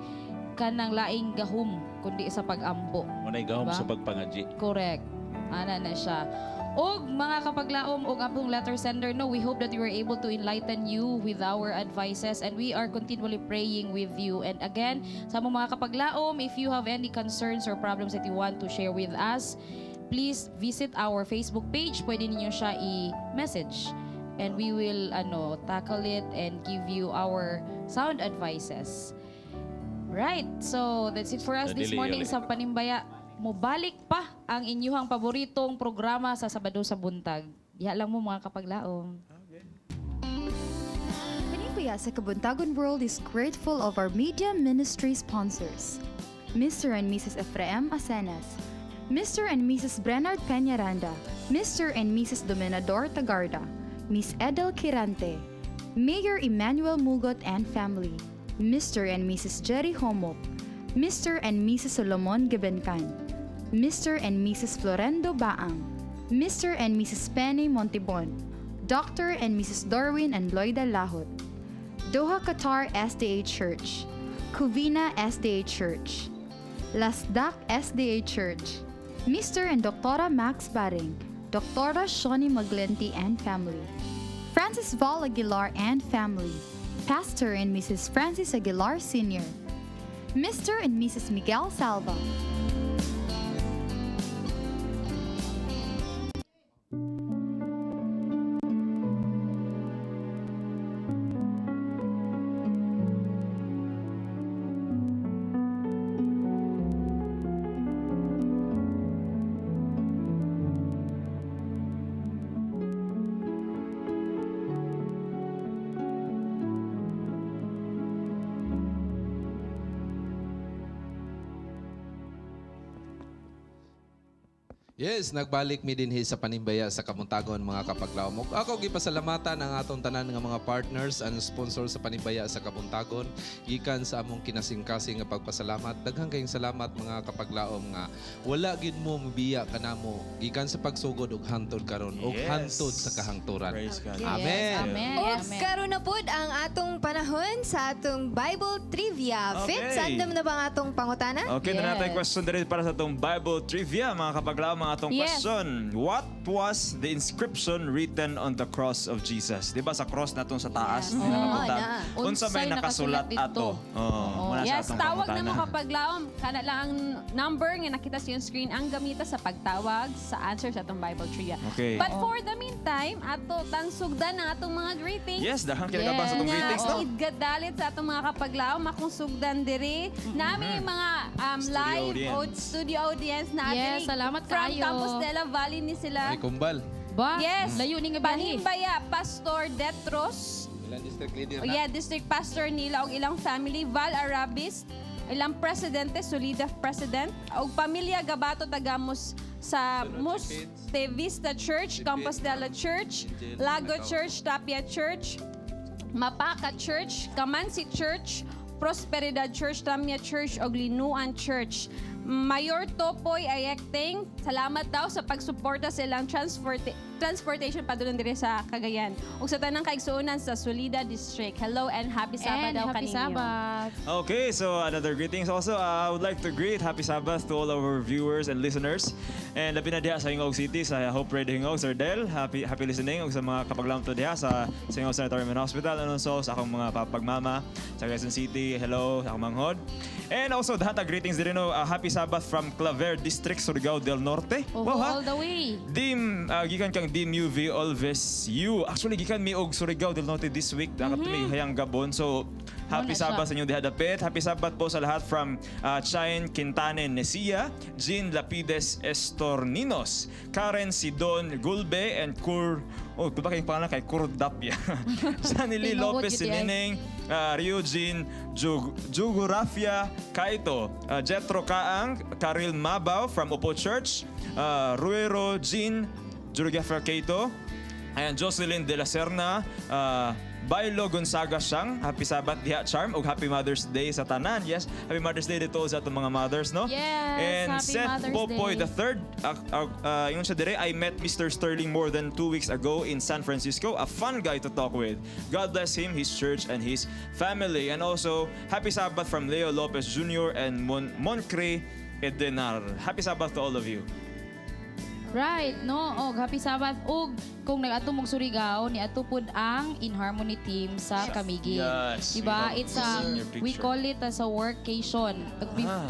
kanang laing gahum kundi sa pag-ampo. Muna'y gahom Diba? sa pagpangaji. Correct. Ana na siya. Og mga kapaglaom og apong letter sender, no, we hope that we were able to enlighten you with our advices and we are continually praying with you. And again, sa among mga kapaglaom, if you have any concerns or problems that you want to share with us, please visit our Facebook page. Pwede ninyo siya i-message and we will tackle it and give you our sound advices. Right. So, that's it for us this Dili, morning dili. sa Panimbaya. Mubalik pa ang inyuhang paboritong programa sa Sabado sa Buntag. Diha lang mo mga kapaglaom. Panimbaya sa Kabuntagon World is grateful of our media ministry sponsors, Mr. and Mrs. Ephraim Asenas, Mr. and Mrs. Bernard Peñaranda, Mr. and Mrs. Dominador Tagarda, Miss Edel Quirante, Mayor Emmanuel Mugot and family, Mr. and Mrs. Jerry Homop, Mr. and Mrs. Solomon Gebencan, Mr. and Mrs. Florendo Baang, Mr. and Mrs. Penny Montibon, Dr. and Mrs. Darwin and Loida Lahot, Doha Qatar SDA Church, Covina SDA Church, Lasdak SDA Church, Mr. and Dr. Max Baring, Dr. Shawnee Maglenti and family, Francis Val Aguilar and family, Pastor and Mrs. Francis Aguilar Sr., Mr. and Mrs. Miguel Salva. Yes, nagbalik mi dinhi sa Panimbaya sa Kabuntagon, mga kapaglaom. Ako gipasalamatan ang atong tanan nga mga partners and sponsor sa Panimbaya sa Kabuntagon gikan sa among kinasingkasing nga pagpasalamat. Daghang kayong salamat, mga kapaglaom, nga wala gid mo mibiya kanamo gikan sa pagsugod ug hantod karon ug hantod sa kahangturan. Praise God. Amen. Amen. Ug karon na pud ang atong panahon sa atong Bible trivia. Okay. Fitz, andam na ba ang atong pangutana? Okay, na natin question diri para sa atong Bible trivia, mga kapaglaom, mga atong question. What was the inscription written on the cross of Jesus? Di ba sa cross natong sa taas, yes, nakabutang? Oo, na. Unsa may Unsay nakasulat nakasulat dito? ato? Oh, muna sa Yes, atong tawag na pangutana. mo kapaglaom. Kana lang ang number nga nakita sa iyong screen ang gamita sa pagtawag sa answer sa atong Bible trivia. Okay. But for the meantime, ato tansugdan ang atong mga greetings. Yes, dahang kinagabang sa atong Nga, greetings, no? Idgadalit sa atong mga kapaglaom, akong sugdan diri. Nami mga Studio live audience. Studio audience na Yes, diri. salamat from kaayo. Campos de la Valle ni sila. Ay kumbal. Ba? Yes. Layo ni nga biyahe. Panimbaya, Pastor Detros. Ilang district leader Oh, na? yeah, District Pastor nila og ilang family, Val Arabis, ilang presidente, Solida President, og pamilya Gabato Tagamos sa Muste Vista Church, Compostela Church, Angel, Lago Nakaw. Church, Tapia Church, Mapaka Church, Kamansi Church, Prosperidad Church, Tamya Church, og Linuan Church. Mayor Topoy Ayekting, salamat daw sa pagsuporta sa ilang transportation padulong diri sa Cagayan. Ug sa tanang kaigsuonan sa Solida District. Hello and happy Sabbath And daw happy kaninyo. Sabbath. Okay, so another greetings also. I would like to greet Happy Sabbath to all our viewers and listeners. And labi na diha sa Gingoog City, sa Hope Radio Gingoog, Sir Del, happy happy listening ug sa mga kapaglaom to diha sa Gingoog Sanatorium and Hospital and also sa akong mga papagmama sa Quezon City. Hello sa akong manghod. And also dahanta greetings din no, Happy Sabbath from Claver District, Surigao del Norte. Oh, Wow, ha? all the way. Dim, gikan kang Dim UV Olves U. Actually, gikan mi og Surigao del Norte this week. Dapat mm hayang Gabon. So, happy Wala siya. Sabbath sa inyong diha dapit. Happy Sabbath po sa lahat from Chain Quintane Nesia, Jean Lapides Estorninos, Karen Sidon Gulbe, and Kur... Oh, diba kayong pangalan kay Kurdapia? Sanily Tinuod Lopez yun di ay. Sinineng, Ryujin Jugurafia Kaito, Jetro Kaang, Karil Mabaw from Opo Church, Ruero Jean Jurgafra Kaito, ayan, Jocelyn De La Serna, Bailo Gonzaga Siyang, Happy Sabbath diha Charm, ug Happy Mother's Day sa tanan. Yes, Happy Mother's Day dito sa atong mga mothers, no? Yes, And Happy Seth Mother's Popoy Day. the third, ingon siya dire, "I met Mr. Sterling more than 2 weeks ago in San Francisco. A fun guy to talk with. God bless him, his church, and his family." And also, Happy Sabbath from Leo Lopez Jr. and Moncre Edenar. Happy Sabbath to all of you. Right, no? Og happy Sabbath. Og kung nag-adto mong Surigao, ni ato pud ang In Harmony team sa Camiguin. Yes, Diba? we have It's a seen your we picture. call it as a workcation.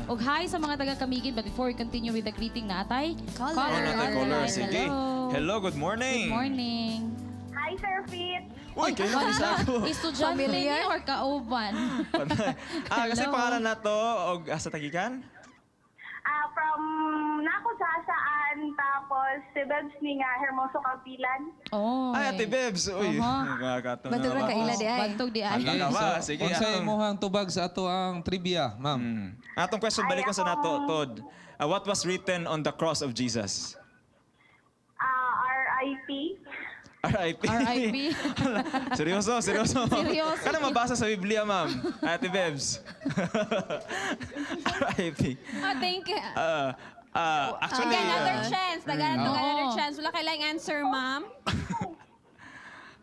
Og hi sa mga taga Camiguin, but before we continue with the greeting, natay. Caller. Oh, natay caller. Sige. Hello. Hello, good morning. Good morning. Hi, Sir Pete. Uy, kailan isa ako. Estudyante ni Familiar? or kauban? Kasi Hello. pangalan na to, og asa tagikan? From nako sa saan, tapos si Bebs ni nga Hermoso Campilan. Oh. Ay, Ate Bebs. Uy, uh-huh. Bantog ra kaila di ay. Bantog di ay. Hala ka ba? Sige. Unsay imong tubag sa ato ang trivia, ma'am? Atong question, balik ko sa nato, Tod. What was written on the cross of Jesus? RIP. R.I.P. R.I.P. Seryoso, seryoso. Seryoso. Kana mabasa sa Biblia, ma'am. Ate Bebs. R.I.P. Oh, thank you. Actually, Again, another chance. Tagaan to Oo. another chance. Wala kailangang answer, ma'am.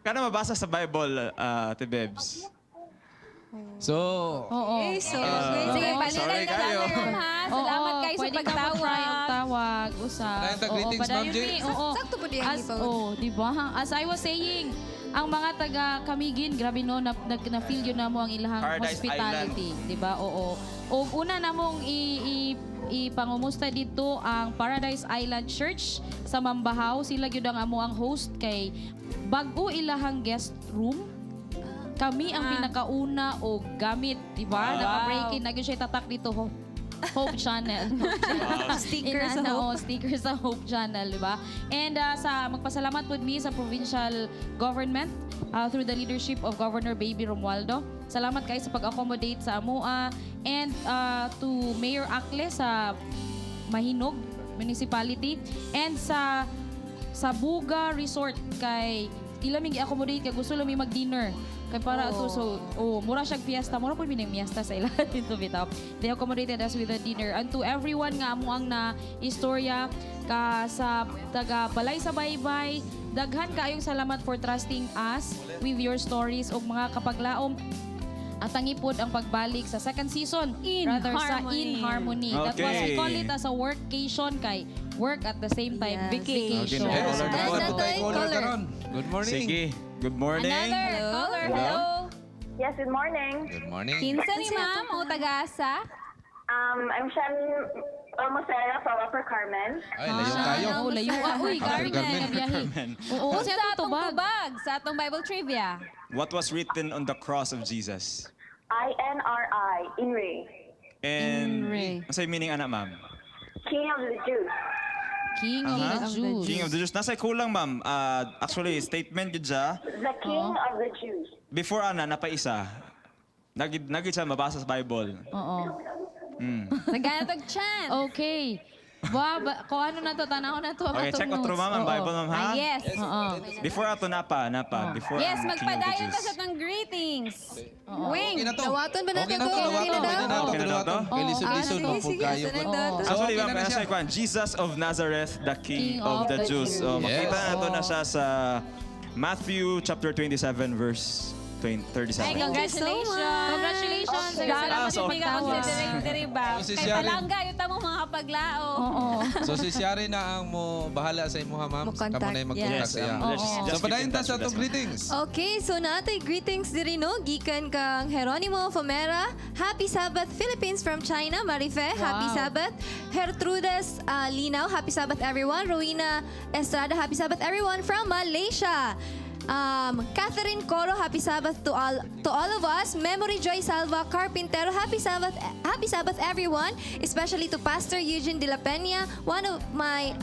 Kana mabasa sa Bible, Ate Bebs. So, Oo. Okay, so, Sige, balikan sorry na kayo. lang, ma'am, ha? Salamat Oo, kayo sa pwede ka pagtawag. mo-try og tawag, usap. Padayon ta greetings, Oo, Ma'am padayon J. ni, oo. Sakto po diyan, As, ipawag. oh, di ba? As I was saying, ang mga taga Camiguin, grabe no, na feel yun na mo ang ilahang Paradise hospitality, di ba? Oo. Og una namong i, i ipangumusta dito ang Paradise Island Church sa Mambahaw. Sila gyud ang amo ang host kay bag-o ilahang guest room. Kami ang pinakauna og gamit, di ba? Wow. Naka-break in na gyud siya tatak dito ho. Hope Channel. Sticker sa Inana, Hope. oh, sticker sa Hope Channel, di ba? And sa magpasalamat po mi sa provincial government through the leadership of Governor Baby Romualdo. Salamat kayo sa pag-accommodate sa amoa and to Mayor Akle sa Mahinog. Municipality and sa Buga Resort kay ila ming gi-accommodate kay gusto lang mi mag-dinner. Kay para ato, so oh, mura siyang fiesta, mura pud mi nang fiesta sa ila dito bitaw. They accommodated us with a dinner. And to everyone nga amo ang na istorya ka sa taga Balay sa Baybay, daghan kaayong salamat for trusting us with your stories ug mga kapaglaom at tangipod ang pagbalik sa second season, In rather sa Harmony. In Harmony. That was, we call it as a workcation kay work at the same time vacation. Okay, caller na po. Yes, Tayo caller caller. karon. Good morning. Sige. Good morning. Another caller. Hello. Yes, good morning. Good morning. Kinsa ni ma'am o taga-asa? I'm Shan Almosera from Upper Carmen. Ay, layo kayo. Oh, layo. Ah, uy, Upper Carmen, Carmen. biyahe. Oo, Unsa sa atong atong tubag. tubag sa atong Bible trivia? What was written on the cross of Jesus? INRI, INRI. And Inri. unsay meaning ana, ma'am? King of the Jews. King of the Jews. King of the Jews. Nasa kulang, ma'am. Ah, actually, statement yun siya. The King of the Jews. Before ana, napaisa. Nagid, nagid siya mabasa sa Bible. Oo. Nagana tog chance. Okay. Ba, kung ano na to, tanaw na to ang Okay, atong check otro, notes. ma'am, ang Oo. Bible, ma'am, ha? Ah, yes. Oo. Before ato napa, napa. Before Yes, ang King of the magpadayon Jews. ta sa atong greetings. Wing. Okay na to. Dawaton ba nato Okay na to? to. Okay na Dawaton. daw? Pwede na to. Okay na daw to? Dawaton. Kay lisod-lisod Ah, mo sige, po sige. kayo. Asa na daw to? So, Actually, okay ma'am, na na nasa siya. kwan, Jesus of Nazareth, the King of the Jews. So, makita Yes. na to na siya sa Matthew chapter 27 verse 20, 37. Ay, congratulations. Congratulations. Salamat Ah, sa so- mga considering diri ba. So, si Kay Sharon- palangga yung tamong mga paglao. Oo. So si Shari na ang mo bahala sa imuha, ma'am. Mo-contact. Kamo na yung mag-contact Yes, sa iya. let's just So keep padayon in ta touch sa with atong us, ma'am. greetings. Okay, so naatay greetings diri no gikan kang Geronimo Fomera, Happy Sabbath Philippines from China, Marife, Happy Sabbath, Gertrudes Linaw, Happy Sabbath everyone, Rowena Estrada, Happy Sabbath everyone from Malaysia. Catherine Coro, Happy Sabbath to all of us. Memory Joy Salva Carpintero, Happy Sabbath, Happy Sabbath everyone, especially to Pastor Eugene De La Peña, one of my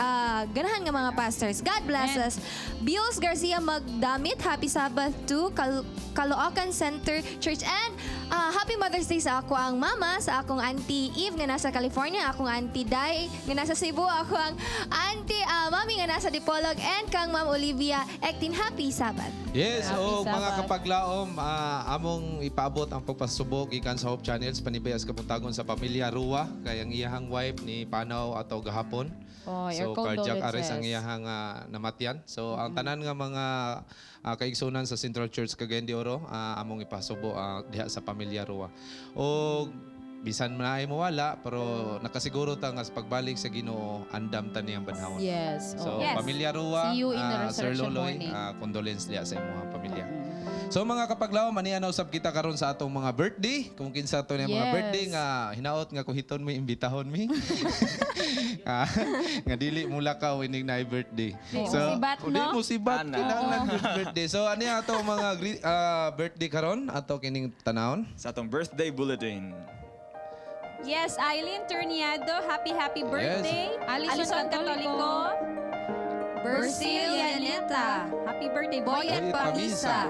ganahan nga mga pastors. God bless us. Bios Garcia Magdamit, Happy Sabbath to Caloocan Center Church and Happy Mother's Day sa ako ang mama, sa akong auntie Eve nga nasa California, akong auntie Dai nga nasa Cebu, ako ang auntie mami nga nasa Dipolog and kang Ma'am Olivia Ektin. Happy Sabbath. Yes, Happy o mga Sabbath. kapaglaom, among ipaabot ang pagpasubok gikan sa Hope Channels panibay sa kabuntagon sa pamilya Rua kay ang iyahang wife ni panaw ato gahapon. Oh, So your cardiac arrest ang condolences. iyahang namatyan. So ang tanan nga mga kaigsunan sa Central Church Cagayan de Oro, among ipasubo diha sa pamilya Rua. O bisan man ay mawala pero nakasiguro ta nga sa pagbalik sa Ginoo andam ta niyang banhawon. Yes. So oo. Yes. pamilya Rua, See you in the Sir resurrection Loloy, morning. condolence diha sa imong pamilya. So mga kapaglaom, ani na usab kita karon sa atong mga birthday. Kung kinsa to mga birthday nga hinaot nga kuhiton mi imbitahon mi. Nga dili mo lakaw inig na birthday. Di mo sibat, Di no? mo sibat Ana. kinahanglan gyud birthday. So ani ato mga birthday karon ato kining tanawon. Sa atong birthday bulletin. Yes, Eileen Torniado, happy happy birthday. Alison Catolico. Bersil Yaneta, happy birthday. Boyet Boyet Pamisa.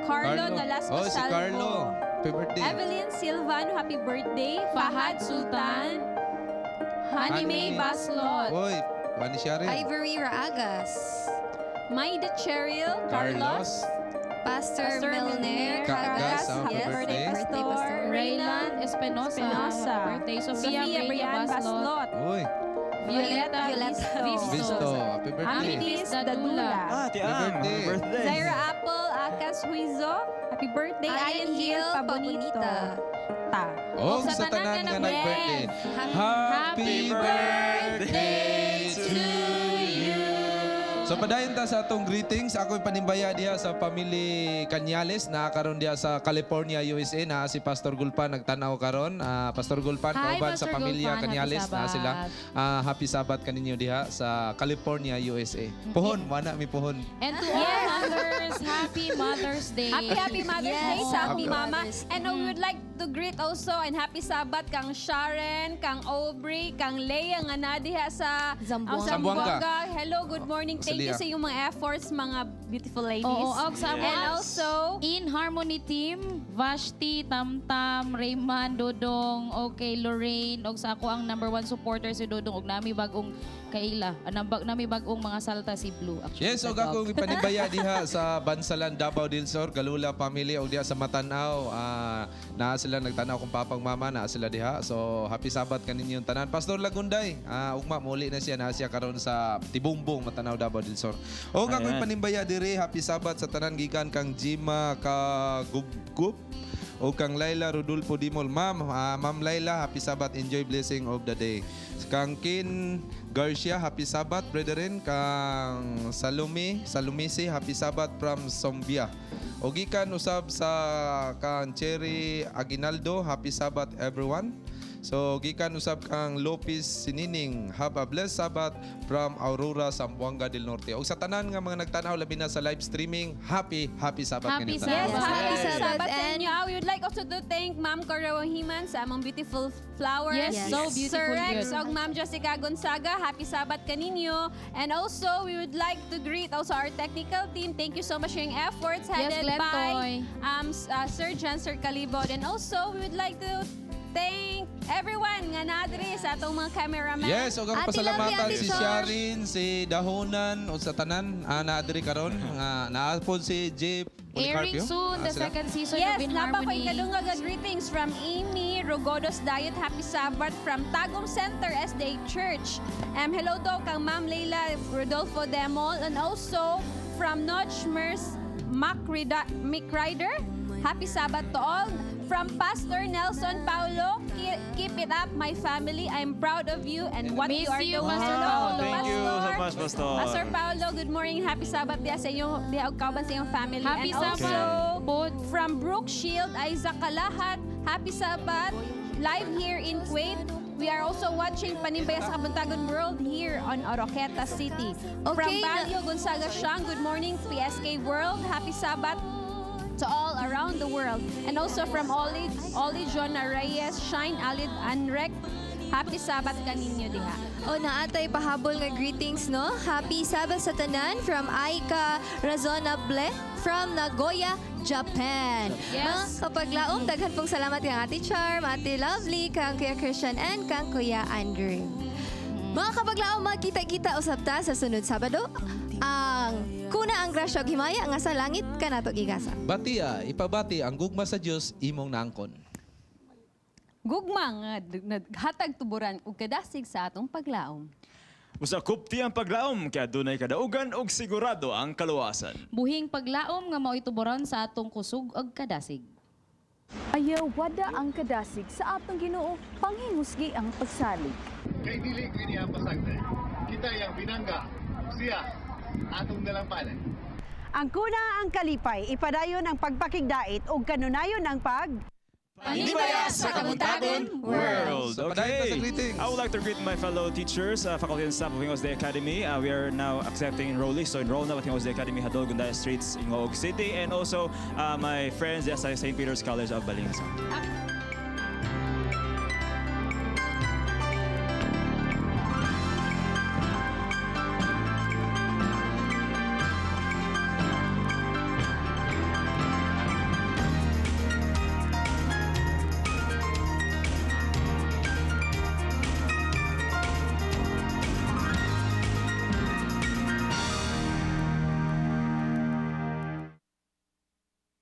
Carlo Nolasco Oh, si Salvo. Carlo. Happy birthday. Evelyn Silvano, happy birthday. Fahad Sultan. Honey May Baslot. Oy, wani siya rin. Ivory Raagas. Maida Cheryl Carlos. Pastor, Pastor Milner Milner Kagas, Kagas, happy happy birthday. birthday, Pastor. Raylan Espinosa. Espinosa. Happy birthday. Sofia, Sofia Brian Brian Baslot. Baslot. Uy, Violeta, Violeta. Visto. Visto. Happy birthday. Amitis Dadula. Ah, Ate Happy Am, happy birthday. birthday. Zaira Apple Akas Huizo. Happy birthday, Ayan Ayan Hill Hill Pabonito. Pabonita. Ta. Og sa tanan nga nag-birthday. Happy birthday to you. So padayon ta sa atong greetings. Ako'y panimbaya diha sa family Canyales na karon diha sa California, USA, na si Pastor Gulpan nagtanaw karon. Pastor Gulpan Hi, kauban sa Pastor pamilya Gulpan. Happy Canyales na Sabbath. sila. Happy Sabbath kaninyo diha sa California, USA. Pohon, wala mi pohon. And to all mothers, happy Mother's Day. Happy, happy Mother's Day sa Happy aming mama. And we would like to greet also and happy Sabbath kang Sharon, kang Aubrey, kang Leia nga nadiha sa Zamboanga. Zamboanga. Hello, good morning. Thank you Sa sa iyong mga efforts, mga beautiful ladies. Oo, og sa And mga also, In Harmony Team, Vashti, Tamtam, Rayman, Dodong, okay, Lorraine, og sa ako ang number one supporter si Dodong, og nami bagong kaila, nami bagong mga salta si Blue. Actually, Yes, sa og dog. akong ipanibaya diha sa Bansalan, Davao del Sur, Galula family og diha sa Matanaw. Naa sila nagtanaw kong papang mama, naa sila diha. So happy Sabbath kaninyong tanan. Pastor Lagunday, ugma muli na siya, naa siya karon sa Tibumbong, Matanaw, Davao del Sur. Og akong Ayan. ipanimbaya diri, happy Sabbath sa tanan gikan kang Jima Kagubgub o kang Laila Rodolfo Dimol. Ma'am, Ma'am Laila, happy Sabbath. Enjoy blessing of the day. Kang Kin Garcia, happy Sabbath, brethren. Kang Salumi, Salumisi, happy Sabbath from Sombia. O gikan usab sa kang Cherry Aguinaldo, happy Sabbath everyone. So gikan usab kang Lopez Sinining, have a blessed Sabbath from Aurora, Zamboanga del Norte. Og sa tanan nga mga nagtanaw labi na sa live streaming, happy happy Sabbath Happy kaninyong tanan. Yes, Sabbath. happy Happy Sabbath, Sabbath sa and- inyo. We would like also to thank Ma'am Karawahiman sa among beautiful flowers. Yes, so beautiful Sir Rex yun. og Ma'am Jessica Gonzaga, happy Sabbath kaninyo. And also, we would like to greet also our technical team. Thank you so much for your efforts headed Glenn by Toy. Sir John Sir Calibod. And also, we would like to thank everyone nga nadiri sa atong mga cameraman. Yes, og ang Ate pasalamatan Lovely, Ate si Char. Sharin, si Dahonan, o sa tanan naa diri karon nga naa pod si J Airing Policarpio. soon, the Sila. second season Yes, of In napa ko'y Harmony. kadungag greetings from Amy Rogodos Diet. Happy Sabbath from Tagum Center SDA Church. Hello daw kang Ma'am Leila Rodolfo Demol and also from Notch Mers Mick Rider. Happy Sabbath to all. From Pastor Nelson Paulo, "Keep it up, my family. I'm proud of you and what Miss you are you, doing." Pastor Hello, Paolo. Thank you so much, Pastor. Pastor Paulo, good morning. Happy Sabbath diya sa inyo, diya og kauban sa inyong family. Happy And Sabbath. also, from Brooke Shield, Isaac Kalahat, happy Sabbath. Live here in Kuwait. We are also watching Panimbaya sa Kabuntagon World here on Oroqueta City. From Okay, Baguio, Gonzaga Siang, good morning, PSK World. Happy Sabbath to all around the world. And also from Oli, Oli Jonah Reyes, Shine Alid Anrek, happy Sabbath kaninyo diha. O naatay pahabol nga greetings no. Happy Sabbath sa tanan from Aika Razonable from Nagoya, Japan. Yes. Mga kapaglaom, daghan pong salamat kang Ate Charm, Ate Lovely, kang Kuya Christian, and kang Kuya Andrew. Mga kapaglaom, magkita-kita usab ta sa sunod Sabado. Ang kuna ang grasya ug himaya nga sa langit kanato gigasa. Batia, ipabati ang gugma sa Dios imong naangkon. Gugma nga naghatag tuburan ug kadasig sa atong paglaom. Usa kupti ang paglaom kaya dunay kadaugan ug sigurado ang kaluwasan. Buhing paglaom nga mao'y tuburan sa atong kusog ug kadasig. Ayaw wada ang kadasig sa atong Ginoo, panghingusgi ang pagsalig. Kay dili kini ang pasagdan. Kita yang binangga, siya atong dalampanan. Ang kuna ang kalipay, ipadayon ang pagpakigdait ug kanunayon ang pag Panimbaya sa Kabuntagon World. So, padayon ta sa greetings. I would like to greet my fellow teachers, faculty and staff of Ingos Day Academy. We are now accepting enrollees, so enroll now at Ingos Day Academy, Hadol, Gundaya Streets, Gingoog City, and also my friends at St. Peter's College of Balingasag.